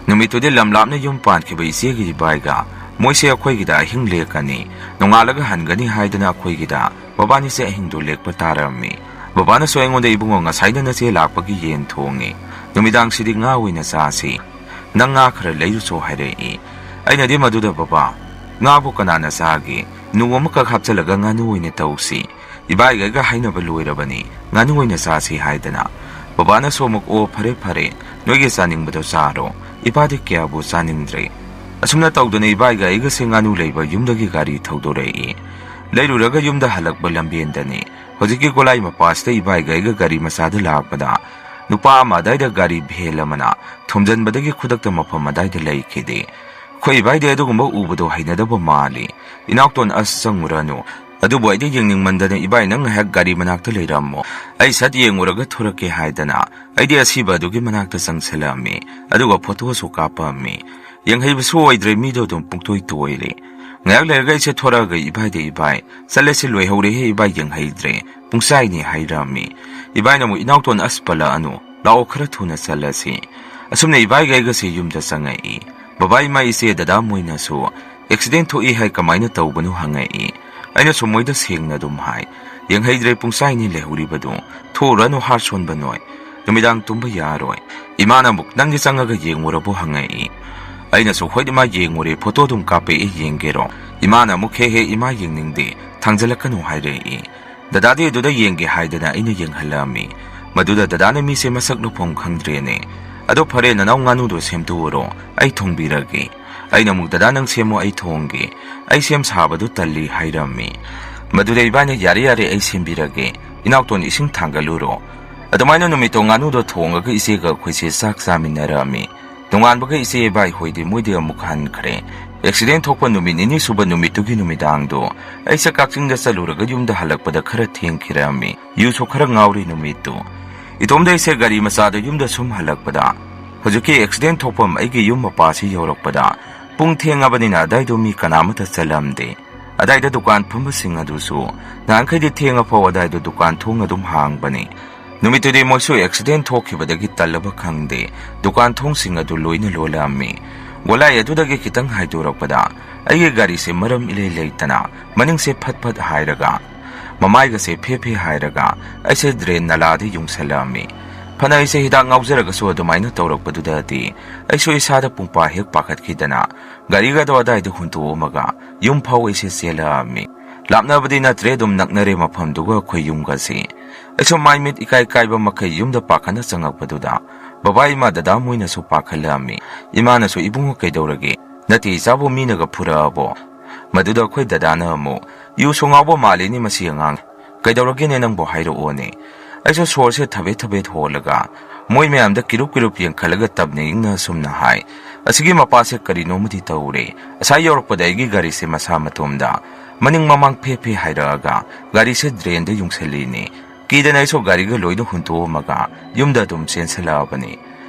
ꯅꯨꯃꯤꯠꯇꯨꯗꯤ ꯂꯝ ꯂꯥꯞꯅ ꯌꯨꯝ ꯄꯥꯟꯈꯤꯕ ꯏꯆꯦꯒꯤ ꯏꯕꯥꯏꯒ ꯃꯣꯏꯁꯦ ꯑꯩꯈꯣꯏꯒꯤꯗ ꯑꯍꯤꯡ ꯂꯦꯛꯀꯅꯤ, ꯅꯣꯡꯉꯥꯜꯂꯒ ꯍꯟꯒꯅꯤ ꯍꯥꯏꯗꯅ ꯑꯩꯈꯣꯏꯒꯤꯗ ꯃꯕꯥꯅꯤꯁꯦ ꯑꯍꯤꯡꯗꯣ ꯂꯦꯛꯄ ꯇꯥꯔꯝꯃꯤ꯫ ꯕꯕꯥꯅꯁꯨ ꯑꯩꯉꯣꯟꯗ, "ꯏꯕꯨꯡꯉꯣ, ꯉꯁꯥꯏꯗ ꯅꯆꯦ ꯂꯥꯛꯄꯒꯤ ꯌꯦꯟ ꯊꯣꯡꯉꯤ, ꯅꯨꯃꯤꯗꯥꯡꯁꯤꯗꯤ ꯉꯥ ꯑꯣꯏꯅ ꯆꯥꯁꯤ, ꯅꯪ ꯉꯥ ꯈꯔ ꯂꯩꯔꯨꯆꯣ" ꯍꯥꯏꯔꯛꯏ꯫ ꯑꯩꯅꯗꯤ ꯃꯗꯨꯗ, "ꯕꯕꯥ, ꯉꯥꯕꯨ ꯀꯅꯥꯅ ꯆꯥꯒꯦ? ꯅꯣꯡ ꯑꯃꯈꯛ ꯍꯥꯞꯆꯤꯜꯂꯒ ꯉꯥꯅꯨ ꯑꯣꯏꯅ ꯇꯧꯁꯤ꯫ ꯏꯕꯥꯏꯒꯩꯒ ꯍꯥꯏꯅꯕ ꯂꯣꯏꯔꯕꯅꯤ, ꯉꯥꯅꯨ ꯑꯣꯏꯅ ꯆꯥꯁꯤ" ꯍꯥꯏꯗꯅ꯫ ꯕꯕꯥꯅꯁꯨ ꯑꯃꯨꯛ, "ꯑꯣ, ꯐꯔꯦ ꯐꯔꯦ, ꯅꯣꯏꯒꯤ ꯆꯥꯅꯤꯡꯕꯗꯣ ꯆꯥꯔꯣ, ꯏꯄꯥꯗꯤ ꯀꯌꯥꯕꯨ ꯆꯥꯅꯤꯡꯗ꯭ꯔꯦ꯫ ꯑꯁꯨꯝꯅ ꯇꯧꯗꯅ ꯏꯕꯥꯏꯒ ꯑꯩꯒꯁꯦ ꯉꯥꯅꯨ ꯂꯩꯕ ꯌꯨꯝꯗꯒꯤ ꯒꯥꯔꯤ ꯊꯧꯗꯣꯔꯛꯏ꯫ ꯂꯩꯔꯨꯔꯒ ꯌꯨꯝꯗ ꯍꯜꯂꯛꯄ ꯂꯝꯕꯦꯟꯗꯅꯤ꯫ ꯍꯧꯖꯤꯛꯀꯤ ꯒꯣꯂꯥꯏ ꯃꯄꯥꯁꯤꯗ ꯏꯕꯥꯏꯒ ꯑꯩꯒ ꯒꯥꯔꯤ ꯃꯆꯥꯗ ꯂꯥꯛꯄꯗ ꯅꯨꯄꯥ ꯑꯃ ꯑꯗꯥꯏꯗ ꯒꯥꯔꯤ ꯚꯦꯟ ꯑꯃꯅ ꯊꯣꯝꯖꯤꯟꯕꯗꯒꯤ ꯈꯨꯗꯛꯇ ꯃꯐꯝ ꯑꯗꯥꯏꯗ ꯂꯩꯈꯤꯗꯦ꯫ ꯑꯩꯈꯣꯏ ꯏꯕꯥꯏꯗꯤ ꯑꯗꯨꯒꯨꯝꯕ ꯎꯕꯗꯣ ꯍꯩꯅꯗꯕ ꯃꯥꯜꯂꯤ꯫ "ꯏꯅꯥꯎꯇꯣꯟ, ꯑꯁ, ꯆꯪꯉꯨꯔꯅꯨ꯫ ꯑꯗꯨꯕꯨ ꯑꯩꯗꯤ ꯌꯦꯡꯅꯤꯡꯃꯟꯗꯅ ꯏꯕꯥꯏ ꯅꯪ ꯉꯥꯏꯍꯥꯛ ꯒꯥꯔꯤ ꯃꯅꯥꯛꯇ ꯂꯩꯔꯝꯃꯣ, ꯑꯩ ꯁꯠ ꯌꯦꯡꯉꯨꯔꯒ ꯊꯣꯔꯛꯀꯦ" ꯍꯥꯏꯗꯅ ꯑꯩꯗꯤ ꯑꯁꯤꯕ ꯑꯗꯨꯒꯤ ꯃꯅꯥꯛꯇ ꯆꯪꯁꯜꯂꯛꯑꯝꯃꯤ꯫ ꯑꯗꯨꯒ ꯐꯣꯇꯣꯁꯨ ꯀꯥꯞꯄꯝꯃꯤ꯫ ꯌꯦꯡꯍꯩꯕꯁꯨ ꯑꯣꯏꯗ꯭ꯔꯦ, ꯃꯤꯗꯣ ꯑꯗꯨꯝ ꯄꯨꯡꯇꯣꯏ ꯇꯣꯏꯔꯦ꯫ ꯉꯥꯏꯍꯥꯛ ꯂꯩꯔꯒ ꯑꯩꯁꯦ ꯊꯣꯔꯛꯑꯒ ꯏꯕꯥꯏꯗ, "ꯏꯕꯥꯏ, ꯆꯠꯂꯁꯤ, ꯂꯣꯏꯍꯧꯔꯦꯍꯦ ꯏꯕꯥꯏ, ꯌꯦꯡꯍꯩꯗ꯭ꯔꯦ, ꯄꯨꯡꯆꯥꯏꯅꯤ" ꯍꯥꯏꯔꯝꯃꯤ꯫ ꯏꯕꯥꯏꯅ ꯑꯃꯨꯛ, "ꯏꯅꯥꯎꯇꯣꯟ, ꯑꯁ, ꯄꯜꯂꯛꯑꯅꯨ, ꯂꯥꯛꯑꯣ, ꯈꯔ ꯊꯨꯅ ꯆꯠꯂꯁꯤ"꯫ ꯑꯁꯨꯝꯅ ꯏꯕꯥꯏꯒ ꯑꯩꯒꯁꯦ ꯌꯨꯝꯗ ꯆꯪꯉꯛꯏ꯫ ꯕꯕꯥ, ꯏꯃꯥ, ꯏꯆꯦ, ꯗꯗꯥ ꯃꯣꯏꯅꯁꯨ "ꯑꯦꯛꯁꯤꯗꯦꯟ ꯊꯣꯛꯏ ꯍꯥꯏ, ꯀꯃꯥꯏꯅ ꯇꯧꯕꯅꯣ?" ꯍꯪꯉꯛꯏ꯫ ꯑꯩꯅꯁꯨ ꯃꯣꯏꯗ ꯁꯦꯡꯅ ꯑꯗꯨꯝ ꯍꯥꯏ, "ꯌꯦꯡꯍꯩꯗ꯭ꯔꯦ, ꯄꯨꯡꯆꯥꯏꯅꯤ ꯂꯩꯍꯧꯔꯤꯕꯗꯨ, ꯊꯣꯛꯎꯔꯅꯨ, ꯍꯥꯔ ꯁꯣꯟꯕ ꯅꯣꯏ, ꯅꯨꯃꯤꯗꯥꯡ ꯇꯨꯝꯕ ꯌꯥꯔꯣꯏ"꯫ ꯏꯃꯥꯅ ꯑꯃꯨꯛ, "ꯅꯪꯗꯤ ꯆꯪꯉꯒ ꯌꯦꯡꯉꯨꯔꯕꯣ?" ꯍꯪꯉꯛꯏ꯫ ꯑꯩꯅꯁꯨ, "ꯍꯣꯏ ꯏꯃꯥ, ꯌꯦꯡꯉꯨꯔꯦ, ꯐꯣꯇꯣ ꯑꯗꯨꯝ ꯀꯥꯞꯄꯛꯑꯦ, ꯌꯦꯡꯒꯦꯔꯣ?" ꯏꯃꯥꯅ ꯑꯃꯨꯛ, "ꯍꯦ ꯍꯦ ꯏꯃꯥ, ꯌꯦꯡꯅꯤꯡꯗꯦ, ꯊꯥꯡꯖꯜꯂꯛꯀꯅꯨ" ꯍꯥꯏꯔꯛꯏ꯫ ꯗꯗꯥꯗꯤ ꯑꯗꯨꯗ ꯌꯦꯡꯒꯦ ꯍꯥꯏꯗꯅ ꯑꯩꯅ ꯌꯦꯡꯍꯜꯂꯛꯑꯝꯃꯤ꯫ ꯃꯗꯨꯗ ꯗꯗꯥꯅ, "ꯃꯤꯁꯦ ꯃꯁꯛ ꯂꯧꯐꯝ ꯈꯪꯗ꯭ꯔꯦꯅꯦ꯫ ꯑꯗꯣ ꯐꯔꯦ, ꯅꯅꯥꯎ ꯉꯥꯅꯨꯗꯣ ꯁꯦꯝꯗꯣꯛꯎꯔꯣ, ꯑꯩ ꯊꯣꯡꯕꯤꯔꯒꯦ"꯫ ꯑꯩꯅ ꯑꯃꯨꯛ, "ꯗꯗꯥ, ꯅꯪ ꯁꯦꯝꯃꯣ, ꯑꯩ ꯊꯣꯡꯒꯦ, ꯑꯩ ꯁꯦꯝ ꯁꯥꯕꯗꯣ ꯇꯜꯂꯤ" ꯍꯥꯏꯔꯝꯃꯤ꯫ ꯃꯗꯨꯗ ꯏꯕꯥꯏꯅ, "ꯌꯥꯔꯦ ꯌꯥꯔꯦ, ꯑꯩ ꯁꯦꯝꯕꯤꯔꯒꯦ, ꯏꯅꯥꯎꯇꯣꯟ, ꯏꯁꯤꯡ ꯊꯥꯡꯒꯠꯂꯨꯔꯣ"꯫ ꯑꯗꯨꯃꯥꯏꯅ ꯅꯨꯃꯤꯠꯇꯣ ꯉꯥꯅꯨꯗꯣ ꯊꯣꯡꯉꯒ ꯏꯆꯦꯒ ꯑꯩꯈꯣꯏꯁꯦ ꯆꯥꯛ ꯆꯥꯃꯤꯟꯅꯔꯝꯃꯤ꯫ ꯅꯣꯡꯉꯥꯟꯕꯒ ꯏꯆꯦ ꯏꯕꯥꯏ ꯍꯣꯏꯗꯤ ꯃꯣꯏꯗꯤ ꯑꯃꯨꯛ ꯍꯟꯈ꯭ꯔꯦ꯫ ꯑꯦꯛꯁꯤꯗꯦꯟ ꯊꯣꯛꯄ ꯅꯨꯃꯤꯠ ꯅꯤꯅꯤ ꯁꯨꯕ ꯅꯨꯃꯤꯠꯇꯨꯒꯤ ꯅꯨꯃꯤꯗꯥꯡꯗꯣ ꯑꯩꯁꯦ ꯀꯛꯆꯤꯡꯗ ꯆꯠꯂꯨꯔꯒ ꯌꯨꯝꯗ ꯍꯜꯂꯛꯄꯗ ꯈꯔ ꯊꯦꯡꯈꯤꯔꯝꯃꯤ꯫ ꯌꯨꯁꯨ ꯈꯔ ꯉꯥꯎꯔꯤ ꯅꯨꯃꯤꯠꯇꯨ꯫ ꯏꯇꯣꯝꯗ ꯑꯩꯁꯦ ꯒꯥꯔꯤ ꯃꯆꯥꯗ ꯌꯨꯝꯗ ꯁꯨꯝ ꯍꯜꯂꯛꯄꯗ, ꯍꯧꯖꯤꯛꯀꯤ ꯑꯦꯛꯁꯤꯗꯦꯟ ꯊꯣꯛꯐꯝ ꯑꯩꯒꯤ ꯌꯨꯝ ꯃꯄꯥꯁꯤ ꯌꯧꯔꯛꯄꯗ, ꯄꯨꯡ ꯊꯦꯡꯉꯕꯅꯤꯅ ꯑꯗꯥꯏꯗꯣ ꯃꯤ ꯀꯅꯥꯃꯠꯇ ꯆꯠꯂꯝꯗꯦ꯫ ꯑꯗꯥꯏꯗ ꯗꯨꯀꯥꯟ ꯐꯝꯕꯁꯤꯡ ꯑꯗꯨꯁꯨ ꯅꯍꯥꯟꯈꯩꯗꯤ ꯊꯦꯡꯉꯐꯥꯎ ꯑꯗꯥꯏꯗꯣ ꯗꯨꯀꯥꯟ ꯊꯣꯡ ꯑꯗꯨꯝ ꯍꯥꯡꯕꯅꯤ꯫ ꯅꯨꯃꯤꯠꯇꯨꯗꯤ ꯃꯣꯏꯁꯨ ꯑꯦꯛꯁꯤꯗꯦꯟ ꯊꯣꯛꯈꯤꯕꯗꯒꯤ ꯇꯜꯂꯕ ꯈꯪꯗꯦ, ꯗꯨꯀꯥꯟ ꯊꯣꯡꯁꯤꯡ ꯑꯗꯨ ꯂꯣꯏꯅ ꯂꯣꯜꯂꯝꯃꯤ꯫ ꯒꯣꯂꯥꯏ ꯑꯗꯨꯗꯒꯤ ꯈꯤꯇꯪ ꯍꯥꯏꯗꯣꯔꯛꯄꯗ ꯑꯩꯒꯤ ꯒꯥꯔꯤꯁꯦ ꯃꯔꯝ ꯏꯂꯩ ꯂꯩꯇꯅ ꯃꯅꯤꯡꯁꯦ ꯐꯠ ꯐꯠ ꯍꯥꯏꯔꯒ, ꯃꯃꯥꯏꯒꯁꯦ ꯐꯦ ꯐꯦ ꯍꯥꯏꯔꯒ ꯑꯩꯁꯦ ꯗ꯭ꯔꯦꯟ ꯅꯂꯥꯗ ꯌꯨꯡꯁꯜꯂꯛꯑꯝꯃꯤ꯫ ꯐꯅ ꯑꯩꯁꯦ ꯍꯤꯗꯥꯛ ꯉꯥꯎꯖꯔꯒꯁꯨ ꯑꯗꯨꯃꯥꯏꯅ ꯇꯧꯔꯛꯄꯗꯨꯗꯗꯤ ꯑꯩꯁꯨ ꯏꯁꯥꯗ ꯄꯨꯡꯄꯥ ꯍꯦꯛ ꯄꯥꯈꯠꯈꯤꯗꯅ ꯒꯥꯔꯤꯒꯗꯣ ꯑꯗꯥꯏꯗ ꯍꯨꯟꯇꯣꯛꯑꯝꯃꯒ ꯌꯨꯝ ꯐꯥꯎ ꯑꯩꯁꯦ ꯆꯦꯜꯂꯛꯑꯝꯃꯤ꯫ ꯂꯥꯞꯅꯕꯗꯤ ꯅꯠꯇ꯭ꯔꯦ, ꯑꯗꯨꯝ ꯅꯛꯅꯔꯦ ꯃꯐꯝꯗꯨꯒ ꯑꯩꯈꯣꯏ ꯌꯨꯝꯒꯁꯦ꯫ ꯑꯩꯁꯨ ꯃꯥꯏ ꯃꯤꯠ ꯏꯀꯥꯏ ꯀꯥꯏꯕ ꯃꯈꯩ ꯌꯨꯝꯗ ꯄꯥꯈꯠꯅ ꯆꯪꯉꯛꯄꯗꯨꯗ ꯕꯕꯥ, ꯏꯃꯥ, ꯗꯗꯥ ꯃꯣꯏꯅꯁꯨ ꯄꯥꯈꯠꯂꯛꯑꯝꯃꯤ꯫ ꯏꯃꯥꯅꯁꯨ, "ꯏꯕꯨꯡꯉꯣ, ꯀꯩꯗꯧꯔꯒꯦ? ꯅꯠꯇꯦ, ꯏꯆꯥꯕꯨ ꯃꯤꯅꯒ ꯐꯨꯔꯛꯑꯕꯣ?" ꯃꯗꯨꯗ ꯑꯩꯈꯣꯏ ꯗꯗꯥꯅ ꯑꯃꯨꯛ, "ꯌꯨꯁꯨ ꯉꯥꯎꯕ ꯃꯥꯜꯂꯤꯅꯦ ꯃꯁꯤ ꯑꯉꯥꯡ꯫ ꯀꯩꯗꯧꯔꯒꯦꯅꯦ ꯅꯪꯕꯨ, ꯍꯥꯏꯔꯛꯑꯣꯅꯦ?" ꯑꯩꯁꯨ ꯁꯣꯔꯁꯦ ꯊꯕꯦꯠ ꯊꯕꯦꯠ ꯍꯣꯜꯂꯒ ꯃꯣꯏ ꯃꯌꯥꯝꯗ ꯀꯤꯔꯨꯞ ꯀꯤꯔꯨꯞ ꯌꯦꯡꯈꯠꯂꯒ ꯇꯞꯅ ꯏꯪꯅ ꯑꯁꯨꯝꯅ ꯍꯥꯏ, "ꯑꯁꯤꯒꯤ ꯃꯄꯥꯁꯦ ꯀꯔꯤꯅꯣꯃꯗꯤ ꯇꯧꯔꯦ꯫ ꯉꯁꯥꯏ ꯌꯧꯔꯛꯄꯗ ꯑꯩꯒꯤ ꯒꯥꯔꯤꯁꯦ ꯃꯁꯥ ꯃꯇꯣꯝꯗ ꯃꯅꯤꯡ ꯃꯃꯥꯡ ꯐꯦ ꯐꯦ ꯍꯥꯏꯔꯛꯑꯒ ꯒꯥꯔꯤꯁꯦ ꯗ꯭ꯔꯦꯟꯗ ꯌꯨꯡꯁꯜꯂꯤꯅꯦ꯫ ꯀꯤꯗꯅ ꯑꯩꯁꯨ ꯒꯥꯔꯤꯒ ꯂꯣꯏꯅ ꯍꯨꯟꯗꯣꯛꯑꯝꯃꯒ ꯌꯨꯝꯗ ꯑꯗꯨꯝ ꯆꯦꯟꯁꯜꯂꯛꯑꯕꯅꯤ꯫"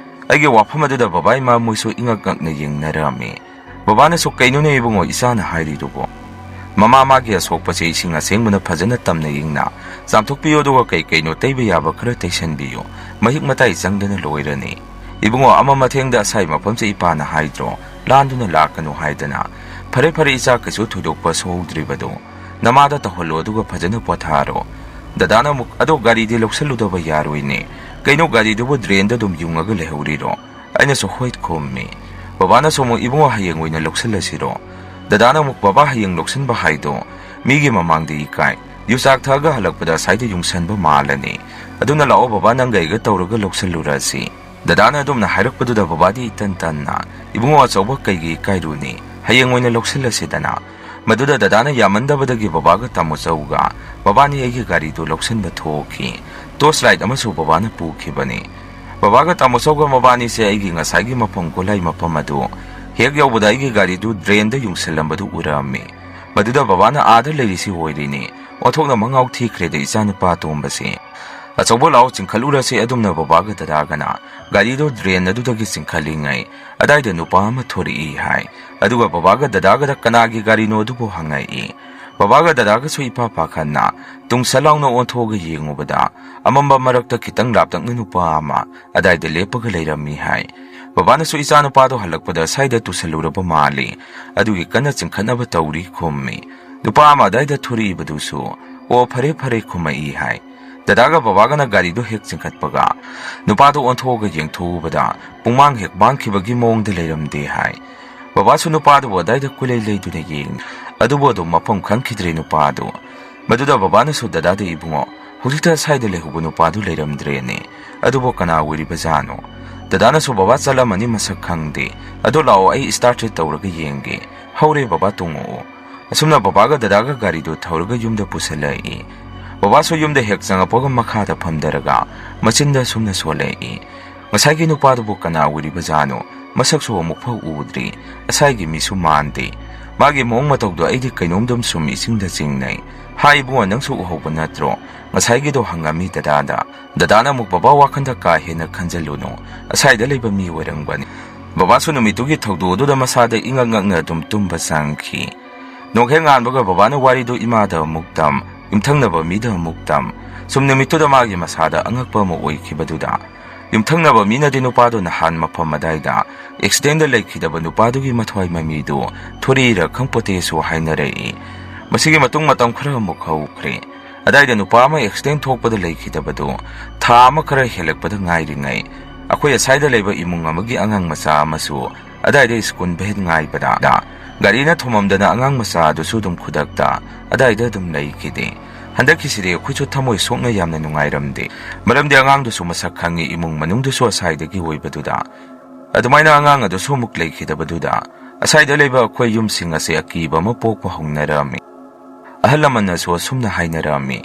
ꯑꯩꯒꯤ ꯋꯥꯐꯝ ꯑꯗꯨꯗ ꯕꯕꯥ ꯏꯃꯥ ꯃꯣꯏꯁꯨ ꯏꯉꯛ ꯉꯛꯅ ꯌꯦꯡꯅꯔꯝꯃꯤ꯫ ꯕꯕꯥꯅꯁꯨ, "ꯀꯩꯅꯣꯅꯦ ꯏꯕꯨꯡꯉꯣ, ꯏꯆꯥꯅ ꯍꯥꯏꯔꯤꯗꯨꯕꯣ? ꯃꯃꯥ ꯃꯥꯒꯤ ꯑꯁꯣꯛꯄꯁꯦ ꯏꯁꯤꯡ ꯑꯁꯦꯡꯕꯅ ꯐꯖꯅ ꯇꯝꯅ ꯏꯪꯅ ꯆꯥꯝꯊꯣꯛꯄꯤꯌꯨ, ꯑꯗꯨꯒ ꯀꯩ ꯀꯩꯅꯣ ꯇꯩꯕ ꯌꯥꯕ ꯈꯔ ꯇꯩꯁꯟꯕꯤꯌꯨ꯫ ꯃꯍꯤꯛ ꯃꯇꯥꯏ ꯆꯪꯗꯅ ꯂꯣꯏꯔꯅꯤ꯫ ꯏꯕꯨꯡꯉꯣ, ꯑꯃ ꯃꯊꯦꯡꯗ ꯑꯁꯥꯏ ꯃꯐꯝꯁꯦ ꯏꯄꯥꯅ ꯍꯥꯏꯗ꯭ꯔꯣ, ꯂꯥꯟꯗꯨꯅ ꯂꯥꯛꯀꯅꯨ ꯍꯥꯏꯗꯅ꯫ ꯐꯔꯦ ꯐꯔꯦ ꯏꯆꯥ, ꯀꯩꯁꯨ ꯊꯣꯏꯗꯣꯛꯄ ꯁꯣꯛꯍꯧꯗ꯭ꯔꯤꯕꯗꯣ ꯅꯃꯥꯗ ꯇꯧꯍꯜꯂꯣ, ꯑꯗꯨꯒ ꯐꯖꯅ ꯄꯣꯊꯥꯔꯣ꯫" ꯗꯗꯥꯅ ꯑꯃꯨꯛ, "ꯑꯗꯣ ꯒꯥꯔꯤꯗꯤ ꯂꯧꯁꯜꯂꯨꯗꯕ ꯌꯥꯔꯣꯏꯅꯦ꯫ ꯀꯩꯅꯣ, ꯒꯥꯔꯤꯗꯨꯕꯨ ꯗ꯭ꯔꯦꯟꯗ ꯑꯗꯨꯝ ꯌꯨꯡꯉꯒ ꯂꯩꯍꯧꯔꯤꯔꯣ?" ꯑꯩꯅꯁꯨ ꯍꯣꯏ ꯈꯨꯝꯃꯤ꯫ ꯕꯕꯥꯅꯁꯨ ꯑꯃꯨꯛ, "ꯏꯕꯨꯡꯉꯣ, ꯍꯌꯦꯡ ꯑꯣꯏꯅ ꯂꯧꯁꯤꯜꯂꯁꯤꯔꯣ?" ꯗꯗꯥꯅ ꯑꯃꯨꯛ, "ꯕꯕꯥ, ꯍꯌꯦꯡ ꯂꯧꯁꯤꯟꯕ ꯍꯥꯏꯗꯣ ꯃꯤꯒꯤ ꯃꯃꯥꯡꯗ ꯏꯀꯥꯏ꯫ ꯌꯨꯆꯥꯛ ꯊꯛꯑꯒ ꯍꯜꯂꯛꯄꯗ ꯑꯁꯥꯏꯗ ꯌꯨꯡꯁꯟꯕ ꯃꯥꯜꯂꯅꯤ꯫ ꯑꯗꯨꯅ ꯂꯥꯛꯑꯣ ꯕꯕꯥ, ꯅꯪꯒ ꯑꯩꯒ ꯇꯧꯔꯒ ꯂꯧꯁꯤꯜꯂꯨꯔꯁꯤ꯫" ꯗꯗꯥꯅ ꯑꯗꯨꯝꯅ ꯍꯥꯏꯔꯛꯄꯗꯨꯗ ꯕꯕꯥꯗꯤ ꯏꯇꯟ ꯇꯟꯅ, "ꯏꯕꯨꯡꯉꯣ ꯑꯆꯧꯕ, ꯀꯩꯒꯤ ꯏꯀꯥꯏꯔꯨꯅꯤ? ꯍꯌꯦꯡ ꯑꯣꯏꯅ ꯂꯧꯁꯤꯜꯂꯁꯤꯗꯅ꯫" ꯃꯗꯨꯗ ꯗꯗꯥꯅ ꯌꯥꯃꯟꯗꯕꯗꯒꯤ ꯕꯕꯥꯒ ꯇꯥꯃꯣ ꯆꯧꯒ ꯃꯕꯥꯅꯤ ꯑꯩꯒꯤ ꯒꯥꯔꯤꯗꯨ ꯂꯧꯁꯤꯟꯕ ꯊꯣꯛꯈꯤ꯫ ꯇꯣꯔꯆ ꯂꯥꯏꯠ ꯑꯃꯁꯨ ꯕꯕꯥꯅ ꯄꯨꯈꯤꯕꯅꯤ꯫ ꯕꯕꯥꯒ ꯇꯥꯃꯣ ꯆꯧꯒ ꯃꯕꯥꯅꯤꯁꯦ ꯑꯩꯒꯤ ꯉꯁꯥꯏꯒꯤ ꯃꯐꯝ ꯒꯣꯂꯥꯏ ꯃꯐꯝ ꯑꯗꯨ ꯍꯦꯛ ꯌꯧꯕꯗ ꯑꯩꯒꯤ ꯒꯥꯔꯤꯗꯨ ꯗ꯭ꯔꯦꯟꯗ ꯌꯨꯡꯁꯤꯜꯂꯝꯕꯗꯨ ꯎꯔꯛꯑꯝꯃꯤ꯫ ꯃꯗꯨꯗ ꯕꯕꯥꯅ, "ꯑꯥꯗ ꯂꯩꯔꯤꯁꯤ ꯑꯣꯏꯔꯤꯅꯤ, ꯑꯣꯟꯊꯣꯛꯅ ꯃꯉꯥꯎ ꯊꯤꯈ꯭ꯔꯦꯗ ꯏꯆꯥꯅꯨꯄꯥ ꯑꯇꯣꯝꯕꯁꯦ꯫ ꯑꯆꯧꯕ ꯂꯥꯛꯑꯣ, ꯆꯤꯡꯈꯠꯂꯨꯔꯁꯤ꯫" ꯑꯗꯨꯝꯅ ꯕꯕꯥꯒ ꯗꯗꯥꯒꯅ ꯒꯥꯔꯤꯗꯨ ꯗ꯭ꯔꯦꯟ ꯑꯗꯨꯗꯒꯤ ꯆꯤꯡꯈꯠꯂꯤꯉꯩ ꯑꯗꯥꯏꯗ ꯅꯨꯄꯥ ꯑꯃ ꯊꯣꯔꯛꯏ ꯍꯥꯏ꯫ ꯑꯗꯨꯒ ꯕꯕꯥꯒ ꯗꯗꯥꯒꯗ ꯀꯅꯥꯒꯤ ꯒꯥꯔꯤꯅꯣ ꯑꯗꯨꯕꯨ ꯍꯪꯉꯛꯏ꯫ ꯕꯕꯥꯒ ꯗꯗꯥꯒꯁꯨ ꯏꯄꯥ ꯄꯥꯈꯠꯅ ꯇꯨꯡꯁꯠ ꯂꯥꯎꯅ ꯑꯣꯟꯊꯣꯛꯑꯒ ꯌꯦꯡꯉꯨꯕꯗ ꯑꯃꯝꯕ ꯃꯔꯛꯇ ꯈꯤꯇꯪ ꯂꯥꯞꯇꯛꯅ ꯅꯨꯄꯥ ꯑꯃ ꯑꯗꯥꯏꯗ ꯂꯦꯞꯄꯒ ꯂꯩꯔꯝꯃꯤ ꯍꯥꯏ꯫ ꯕꯕꯥꯅꯁꯨ, "ꯏꯆꯥ ꯅꯨꯄꯥꯗꯣ ꯍꯜꯂꯛꯄꯗ ꯁ꯭ꯋꯥꯏꯗ ꯇꯨꯁꯜꯂꯨꯔꯕ ꯃꯥꯜꯂꯤ, ꯑꯗꯨꯒꯤ ꯀꯟꯅ ꯆꯤꯡꯈꯠꯅꯕ ꯇꯧꯔꯤ" ꯈꯨꯝꯃꯤ꯫ ꯅꯨꯄꯥ ꯑꯃ ꯑꯗꯥꯏꯗ ꯊꯣꯔꯛꯏꯕꯗꯨꯁꯨ, "ꯑꯣ, ꯐꯔꯦ ꯐꯔꯦ" ꯈꯨꯝꯃꯛꯏ ꯍꯥꯏ꯫ ꯗꯗꯥꯒ ꯕꯕꯥꯒꯅ ꯒꯥꯔꯤꯗꯨ ꯍꯦꯛ ꯆꯤꯡꯈꯠꯄꯒ ꯅꯨꯄꯥꯗꯨ ꯑꯣꯟꯊꯣꯛꯑꯒ ꯌꯦꯡꯊꯣꯛꯎꯕꯗ ꯄꯨꯡꯃꯥꯡ ꯍꯦꯛ ꯃꯥꯡꯈꯤꯕꯒꯤ ꯃꯑꯣꯡꯗ ꯂꯩꯔꯝꯗꯦ ꯍꯥꯏ꯫ ꯕꯕꯥꯁꯨ ꯅꯨꯄꯥꯗꯨꯕꯨ ꯑꯗꯥꯏꯗ ꯀꯨꯂꯩ ꯂꯩꯗꯨꯅ ꯌꯦꯡꯉꯤ, ꯑꯗꯨꯕꯨ ꯑꯗꯨꯝ ꯃꯐꯝ ꯈꯪꯈꯤꯗ꯭ꯔꯦ ꯅꯨꯄꯥꯗꯨ꯫ ꯃꯗꯨꯗ ꯕꯕꯥꯅꯁꯨ ꯗꯗꯥꯗ, "ꯏꯕꯨꯡꯉꯣ, ꯍꯧꯖꯤꯛꯇ ꯁ꯭ꯋꯥꯏꯗ ꯂꯩꯍꯧꯕ ꯅꯨꯄꯥꯗꯨ ꯂꯩꯔꯝꯗ꯭ꯔꯦꯅꯦ, ꯑꯗꯨꯕꯨ ꯀꯅꯥ ꯑꯣꯏꯔꯤꯕꯖꯥꯠꯅꯣ?" "ꯗꯗꯥꯅꯁꯨ ꯕꯕꯥ ꯆꯠꯂꯝꯃꯅꯤ, ꯃꯁꯛ ꯈꯪꯗꯦ꯫ ꯑꯗꯣ ꯂꯥꯛꯑꯣ, ꯑꯩ start ꯍꯦꯛ ꯇꯧꯔꯒ ꯌꯦꯡꯒꯦ꯫ ꯍꯧꯔꯦ ꯕꯕꯥ, ꯇꯣꯡꯉꯛꯑꯣ"꯫ ꯑꯁꯨꯝꯅ ꯕꯕꯥꯒ ꯗꯗꯥꯒ ꯒꯥꯔꯤꯗꯨ ꯊꯧꯔꯒ ꯌꯨꯝꯗ ꯄꯨꯁꯜꯂꯛꯏ꯫ ꯕꯕꯥꯁꯨ ꯌꯨꯝꯗ ꯍꯦꯛ ꯆꯪꯉꯛꯄꯒ ꯃꯈꯥꯗ ꯐꯝꯊꯔꯒ ꯃꯆꯤꯟꯗ ꯑꯁꯨꯝꯅ ꯁꯣꯜꯂꯛꯏ, "ꯉꯁꯥꯏꯒꯤ ꯅꯨꯄꯥꯗꯨꯕꯨ ꯀꯅꯥ ꯑꯣꯏꯔꯤꯕꯖꯥꯠꯅꯣ? ꯃꯁꯛꯁꯨ ꯑꯃꯨꯛꯐꯥꯎ ꯎꯗ꯭ꯔꯤ꯫ ꯑꯁꯥꯏꯒꯤ ꯃꯤꯁꯨ ꯃꯥꯟꯗꯦ꯫ ꯃꯥꯒꯤ ꯃꯑꯣꯡ ꯃꯇꯧꯗꯣ ꯑꯩꯗꯤ ꯀꯩꯅꯣꯝꯗꯨꯝ ꯁꯨꯝ ꯏꯁꯤꯡꯗ ꯆꯤꯡꯅꯩ꯫ ꯍꯥꯏ ꯏꯕꯨꯡꯉꯣ, ꯅꯪꯁꯨ ꯎꯍꯧꯕ ꯅꯠꯇ꯭ꯔꯣ? ꯉꯁꯥꯏꯒꯤꯗꯣ" ꯍꯪꯉꯝꯃꯤ ꯗꯗꯥꯗ꯫ ꯗꯗꯥꯅ ꯑꯃꯨꯛ, "ꯕꯕꯥ, ꯋꯥꯈꯟꯗ ꯀꯥ ꯍꯦꯟꯅ ꯈꯟꯖꯜꯂꯨꯅꯨ꯫ ꯑꯁꯥꯏꯗ ꯂꯩꯕ ꯃꯤ ꯑꯣꯏꯔꯝꯒꯅꯤ"꯫ ꯕꯕꯥꯁꯨ ꯅꯨꯃꯤꯠꯇꯨꯒꯤ ꯊꯧꯗꯣꯛ ꯑꯗꯨꯗ ꯃꯁꯥꯗ ꯏꯉꯛ ꯉꯛꯅ ꯑꯗꯨꯝ ꯇꯨꯝꯕ ꯆꯪꯈꯤ꯫ ꯅꯣꯡ ꯍꯦꯛ ꯉꯥꯟꯕꯒ ꯕꯕꯥꯅ ꯋꯥꯔꯤꯗꯨ ꯏꯃꯥꯗ ꯑꯃꯨꯛ ꯇꯝ, ꯌꯨꯝꯊꯪꯅꯕ ꯃꯤꯗ ꯑꯃꯨꯛ ꯇꯝ꯫ ꯁꯨꯝ ꯅꯨꯃꯤꯠꯇꯨꯗ ꯃꯥꯒꯤ ꯃꯁꯥꯗ ꯑꯉꯛꯄ ꯑꯃ ꯑꯣꯏꯈꯤꯕꯗꯨꯗ, ꯌꯨꯝꯊꯪꯅꯕ ꯃꯤꯅꯗꯤ ꯅꯨꯄꯥꯗꯣ ꯅꯍꯥꯟ ꯃꯐꯝ ꯑꯗꯥꯏꯗ accidentꯗ ꯂꯩꯈꯤꯗꯕ ꯅꯨꯄꯥꯗꯨꯒꯤ ꯃꯊ꯭ꯋꯥꯏ ꯃꯃꯤꯗꯨ ꯊꯣꯔꯛꯏꯔ ꯈꯪꯄꯣꯠꯇꯦꯁꯨ ꯍꯥꯏꯅꯔꯛꯏ꯫ ꯃꯁꯤꯒꯤ ꯃꯇꯨꯡ ꯃꯇꯝ ꯈꯔ ꯑꯃꯨꯛ ꯍꯧꯈ꯭ꯔꯦ꯫ ꯑꯗꯥꯏꯗ ꯅꯨꯄꯥ ꯑꯃ accident ꯊꯣꯛꯄꯗ ꯂꯩꯈꯤꯗꯕꯗꯨ ꯊꯥ ꯑꯃ ꯈꯔ ꯍꯦꯜꯂꯛꯄꯗ ꯉꯥꯏꯔꯤꯉꯩ, ꯑꯩꯈꯣꯏ ꯑꯁꯥꯏꯗ ꯂꯩꯕ ꯏꯃꯨꯡ ꯑꯃꯒꯤ ꯑꯉꯥꯡ ꯃꯆꯥ ꯑꯃꯁꯨ ꯑꯗꯥꯏꯗ school van ꯉꯥꯏꯕꯗ ꯒꯥꯔꯤꯅ ꯊꯣꯝꯃꯝꯗꯅ ꯑꯉꯥꯡ ꯃꯆꯥ ꯑꯗꯨꯁꯨ ꯑꯗꯨꯝ ꯈꯨꯗꯛꯇ ꯑꯗꯥꯏꯗ ꯑꯗꯨꯝ ꯂꯩꯈꯤꯗꯦ꯫ ꯍꯟꯗꯛꯀꯤꯁꯤꯗꯤ ꯑꯩꯈꯣꯏꯁꯨ ꯊꯃꯣꯏ ꯁꯣꯛꯅ ꯌꯥꯝꯅ ꯅꯨꯡꯉꯥꯏꯔꯝꯗꯦ꯫ ꯃꯔꯝꯗꯤ ꯑꯉꯥꯡꯗꯨꯁꯨ ꯃꯁꯛ ꯈꯪꯉꯤ, ꯏꯃꯨꯡ ꯃꯅꯨꯡꯗꯨꯁꯨ ꯑꯁꯥꯏꯗꯒꯤ ꯑꯣꯏꯕꯗꯨꯗ꯫ ꯑꯗꯨꯃꯥꯏꯅ ꯑꯉꯥꯡ ꯑꯗꯨꯁꯨ ꯑꯃꯨꯛ ꯂꯩꯈꯤꯗꯕꯗꯨꯗ, ꯑꯁꯥꯏꯗ ꯂꯩꯕ ꯑꯩꯈꯣꯏ ꯌꯨꯝꯁꯤꯡ ꯑꯁꯤ ꯑꯀꯤꯕ ꯑꯃ ꯄꯣꯛꯄ ꯍꯧꯅꯔꯝꯃꯤ꯫ ꯑꯍꯜ ꯂꯃꯟꯅꯁꯨ ꯑꯁꯨꯝꯅ ꯍꯥꯏꯅꯔꯝꯃꯤ,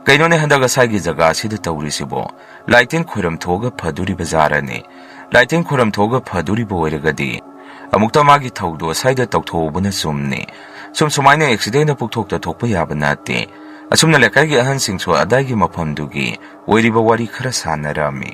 "ꯀꯩꯅꯣꯅꯦ ꯍꯟꯗꯛ ꯑꯁꯥꯏꯒꯤ ꯖꯒꯥꯁꯤꯗ ꯇꯧꯔꯤꯁꯤꯕꯣ? ꯂꯥꯏꯇꯤꯟ ꯈꯣꯏꯔꯝ ꯊꯣꯛꯑꯒ ꯐꯗꯣꯔꯤꯕ ꯖꯥꯔꯅꯦ? ꯂꯥꯏꯇꯤꯟ ꯈꯣꯏꯔꯝ ꯊꯣꯛꯑꯒ ꯐꯗꯣꯔꯤꯕ ꯑꯣꯏꯔꯒꯗꯤ ꯑꯃꯨꯛꯇ ꯃꯥꯒꯤ ꯊꯧꯗꯣ ꯑꯁꯥꯏꯗ ꯇꯧꯊꯣꯛꯍꯧꯕꯅ ꯆꯨꯝꯅꯤ꯫ ꯁꯨꯝ ꯁꯨꯃꯥꯏꯅ accidentꯅ ꯄꯨꯛꯊꯣꯛꯇ ꯊꯣꯛꯄ ꯌꯥꯕ ꯅꯠꯇꯦ"꯫ ꯑꯁꯨꯝꯅ ꯂꯩꯀꯥꯏꯒꯤ ꯑꯍꯟꯁꯤꯡꯁꯨ ꯑꯗꯥꯏꯒꯤ ꯃꯐꯝꯗꯨꯒꯤ ꯑꯣꯏꯔꯤꯕ ꯋꯥꯔꯤ ꯈꯔ ꯁꯥꯟꯅꯔꯝꯃꯤ꯫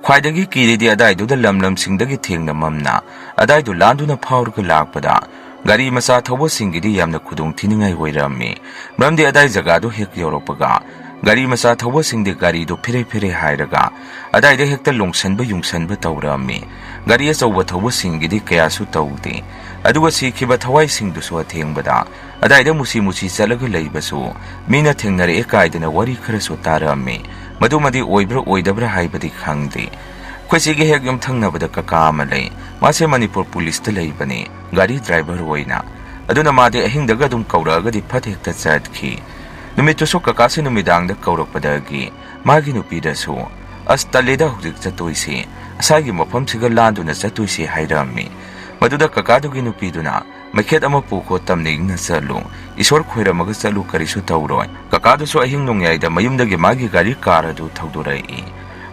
ꯈ꯭ꯋꯥꯏꯗꯒꯤ ꯀꯤꯔꯤꯗꯤ ꯑꯗꯥꯏꯗꯨꯗ ꯂꯝ ꯂꯝꯁꯤꯡꯗꯒꯤ ꯊꯦꯡꯅ ꯃꯝꯅ ꯑꯗꯥꯏꯗꯨ ꯂꯥꯟꯗꯨꯅ ꯐꯥꯎꯔꯒ ꯂꯥꯛꯄꯗ ꯒꯥꯔꯤ ꯃꯆꯥ ꯊꯧꯕꯁꯤꯡꯒꯤꯗꯤ ꯌꯥꯝꯅ ꯈꯨꯗꯣꯡ ꯊꯤꯅꯤꯡꯉꯥꯏ ꯑꯣꯏꯔꯝꯃꯤ꯫ ꯃꯔꯝꯗꯤ ꯑꯗꯥꯏ ꯖꯒꯥꯗꯨ ꯍꯦꯛ ꯌꯧꯔꯛꯄꯒ ꯒꯥꯔꯤ ꯃꯆꯥ ꯊꯧꯕꯁꯤꯡꯗꯤ ꯒꯥꯔꯤꯗꯨ ꯐꯦꯔꯦ ꯐꯦꯔꯦ ꯍꯥꯏꯔꯒ ꯑꯗꯥꯏꯗ ꯍꯦꯛꯇ ꯂꯣꯡꯁꯟꯕ ꯌꯨꯡꯁꯟꯕ ꯇꯧꯔꯝꯃꯤ꯫ ꯒꯥꯔꯤ ꯑꯆꯧꯕ ꯊꯧꯕꯁꯤꯡꯒꯤꯗꯤ ꯀꯌꯥꯁꯨ ꯇꯧꯗꯦ꯫ ꯑꯗꯨꯒ ꯁꯤꯈꯤꯕ ꯊꯋꯥꯏꯁꯤꯡꯗꯨꯁꯨ ꯑꯊꯦꯡꯕꯗ ꯑꯗꯥꯏꯗ ꯃꯨꯁꯤ ꯃꯨꯁꯤ ꯆꯠꯂꯒ ꯂꯩꯕꯁꯨ ꯃꯤꯅ ꯊꯦꯡꯅꯔꯛꯑꯦ ꯀꯥꯏꯗꯅ ꯋꯥꯔꯤ ꯈꯔꯁꯨ ꯇꯥꯔꯝꯃꯤ꯫ ꯃꯗꯨꯃꯗꯤ ꯑꯣꯏꯕ꯭ꯔꯥ ꯑꯣꯏꯗꯕ꯭ꯔꯥ ꯍꯥꯏꯕꯗꯤ ꯈꯪꯗꯦ꯫ ꯑꯩꯈꯣꯏ ꯁꯤꯒꯤ ꯍꯦꯛ ꯌꯨꯝꯊꯪꯅꯕꯗ ꯀꯀꯥ ꯑꯃ ꯂꯩ꯫ ꯃꯥꯁꯦ ꯃꯅꯤꯄꯨꯔ ꯄꯨꯂꯤꯁꯇ ꯂꯩꯕꯅꯤ, ꯒꯥꯔꯤ driver ꯑꯣꯏꯅ꯫ ꯑꯗꯨꯅ ꯃꯥꯗꯤ ꯑꯍꯤꯡꯗꯒ ꯑꯗꯨꯝ ꯀꯧꯔꯛꯑꯒꯗꯤ ꯐꯠ ꯍꯦꯛꯇ ꯆꯠꯈꯤ꯫ ꯅꯨꯃꯤꯠꯇꯨꯁꯨ ꯀꯀꯥꯁꯦ ꯅꯨꯃꯤꯗꯥꯡꯗ ꯀꯧꯔꯛꯄꯗꯒꯤ ꯃꯥꯒꯤ ꯅꯨꯄꯤꯗꯁꯨ, "ꯑꯁ, ꯇꯜꯂꯤꯗ ꯍꯧꯖꯤꯛ ꯆꯠꯇꯣꯏꯁꯤ, ꯑꯁꯥꯏꯒꯤ ꯃꯐꯝꯁꯤꯒ ꯂꯥꯟꯗꯨꯅ ꯆꯠꯇꯣꯏꯁꯤ" ꯍꯥꯏꯔꯝꯃꯤ꯫ ꯃꯗꯨꯗ ꯀꯀꯥꯗꯨꯒꯤ ꯅꯨꯄꯤꯗꯨꯅ, "ꯃꯩꯈꯦꯠ ꯑꯃ ꯄꯨꯈꯣ, ꯇꯝꯅ ꯏꯪꯅ ꯆꯠꯂꯨ, ꯏꯁꯣꯔ ꯈꯣꯏꯔꯝꯃꯒ ꯆꯠꯂꯨ, ꯀꯔꯤꯁꯨ ꯇꯧꯔꯣꯏ"꯫ ꯀꯀꯥꯗꯨꯁꯨ ꯑꯍꯤꯡ ꯅꯣꯡꯌꯥꯏꯗ ꯃꯌꯨꯝꯗꯒꯤ ꯃꯥꯒꯤ ꯒꯥꯔꯤ ꯀꯥꯔ ꯑꯗꯨ ꯊꯧꯗꯣꯔꯛꯏ꯫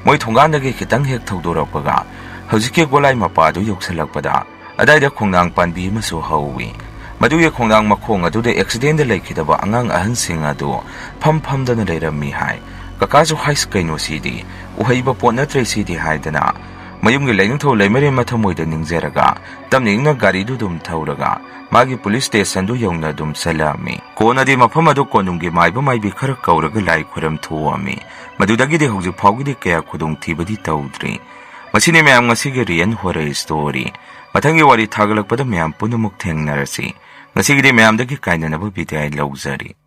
ꯃꯣꯏ ꯊꯣꯡꯒꯥꯟꯗꯒꯤ ꯈꯤꯇꯪ ꯍꯦꯛ ꯊꯧꯗꯣꯔꯛꯄꯒ ꯍꯧꯖꯤꯛꯀꯤ ꯒꯣꯂꯥꯏ ꯃꯄꯥꯗꯨ ꯌꯧꯁꯤꯜꯂꯛꯄꯗ, ꯑꯗꯥꯏꯗ ꯈꯣꯡꯅꯥꯡ ꯄꯥꯟꯕꯤ ꯑꯃꯁꯨ ꯍꯧꯏ꯫ ꯃꯗꯨꯒꯤ ꯈꯣꯡꯅꯥꯡ ꯃꯈꯣꯡ ꯑꯗꯨꯗ ꯑꯦꯛꯁꯤꯗꯦꯟꯗ ꯂꯩꯈꯤꯗꯕ ꯑꯉꯥꯡ ꯑꯍꯟꯁꯤꯡ ꯑꯗꯨ ꯐꯝ ꯐꯝꯗꯅ ꯂꯩꯔꯝꯃꯤ ꯍꯥꯏ꯫ ꯀꯀꯥꯁꯨ, "ꯍꯥꯏꯁ, ꯀꯩꯅꯣ ꯁꯤꯗꯤ? ꯎꯍꯩꯕ ꯄꯣꯠ ꯅꯠꯇ꯭ꯔꯦ ꯁꯤꯗꯤ" ꯍꯥꯏꯗꯅ ꯃꯌꯨꯝꯒꯤ ꯂꯥꯏꯅꯤꯡꯊꯧ ꯂꯩꯃꯔꯦꯟ ꯃꯊꯃꯣꯏꯗ ꯅꯤꯡꯖꯔꯒ ꯇꯞꯅ ꯏꯪꯅ ꯒꯥꯔꯤꯗꯨ ꯑꯗꯨꯝ ꯊꯧꯔꯒ ꯃꯥꯒꯤ ꯄꯨꯂꯤꯁ ꯁ꯭ꯇꯦꯁꯟꯗꯨ ꯌꯧꯅ ꯑꯗꯨꯝ ꯆꯠꯂꯝꯃꯤ꯫ ꯀꯣꯟꯅꯗꯤ ꯃꯐꯝ ꯑꯗꯨ ꯀꯣꯅꯨꯡꯒꯤ ꯃꯥꯏꯕ ꯃꯥꯏꯕꯤ ꯈꯔ ꯀꯧꯔꯒ ꯂꯥꯏ ꯈꯣꯏꯔꯝ ꯊꯣꯛꯑꯝꯃꯤ꯫ ꯃꯗꯨꯗꯒꯤꯗꯤ ꯍꯧꯖꯤꯛ ꯐꯥꯎꯒꯤꯗꯤ ꯀꯌꯥ ꯈꯨꯗꯣꯡꯊꯤꯕꯗꯤ ꯇꯧꯗ꯭ꯔꯤ꯫ ꯃꯁꯤꯅꯤ ꯃꯌꯥꯝ ꯉꯁꯤꯒꯤ ꯔꯤꯌꯦꯜ ꯍꯣꯔꯔ ꯁ꯭ꯇꯣꯔꯤ꯫ ꯃꯊꯪꯒꯤ ꯋꯥꯔꯤ ꯊꯥꯒꯠꯂꯛꯄꯗ ꯃꯌꯥꯝ ꯄꯨꯝꯅꯃꯛ ꯊꯦꯡꯅꯔꯁꯤ꯫ ꯉꯁꯤꯒꯤꯗꯤ ꯃꯌꯥꯝꯗꯒꯤ ꯀꯥꯏꯅꯅꯕ ꯕꯤꯗꯥꯏ ꯂꯧꯖꯔꯤ꯫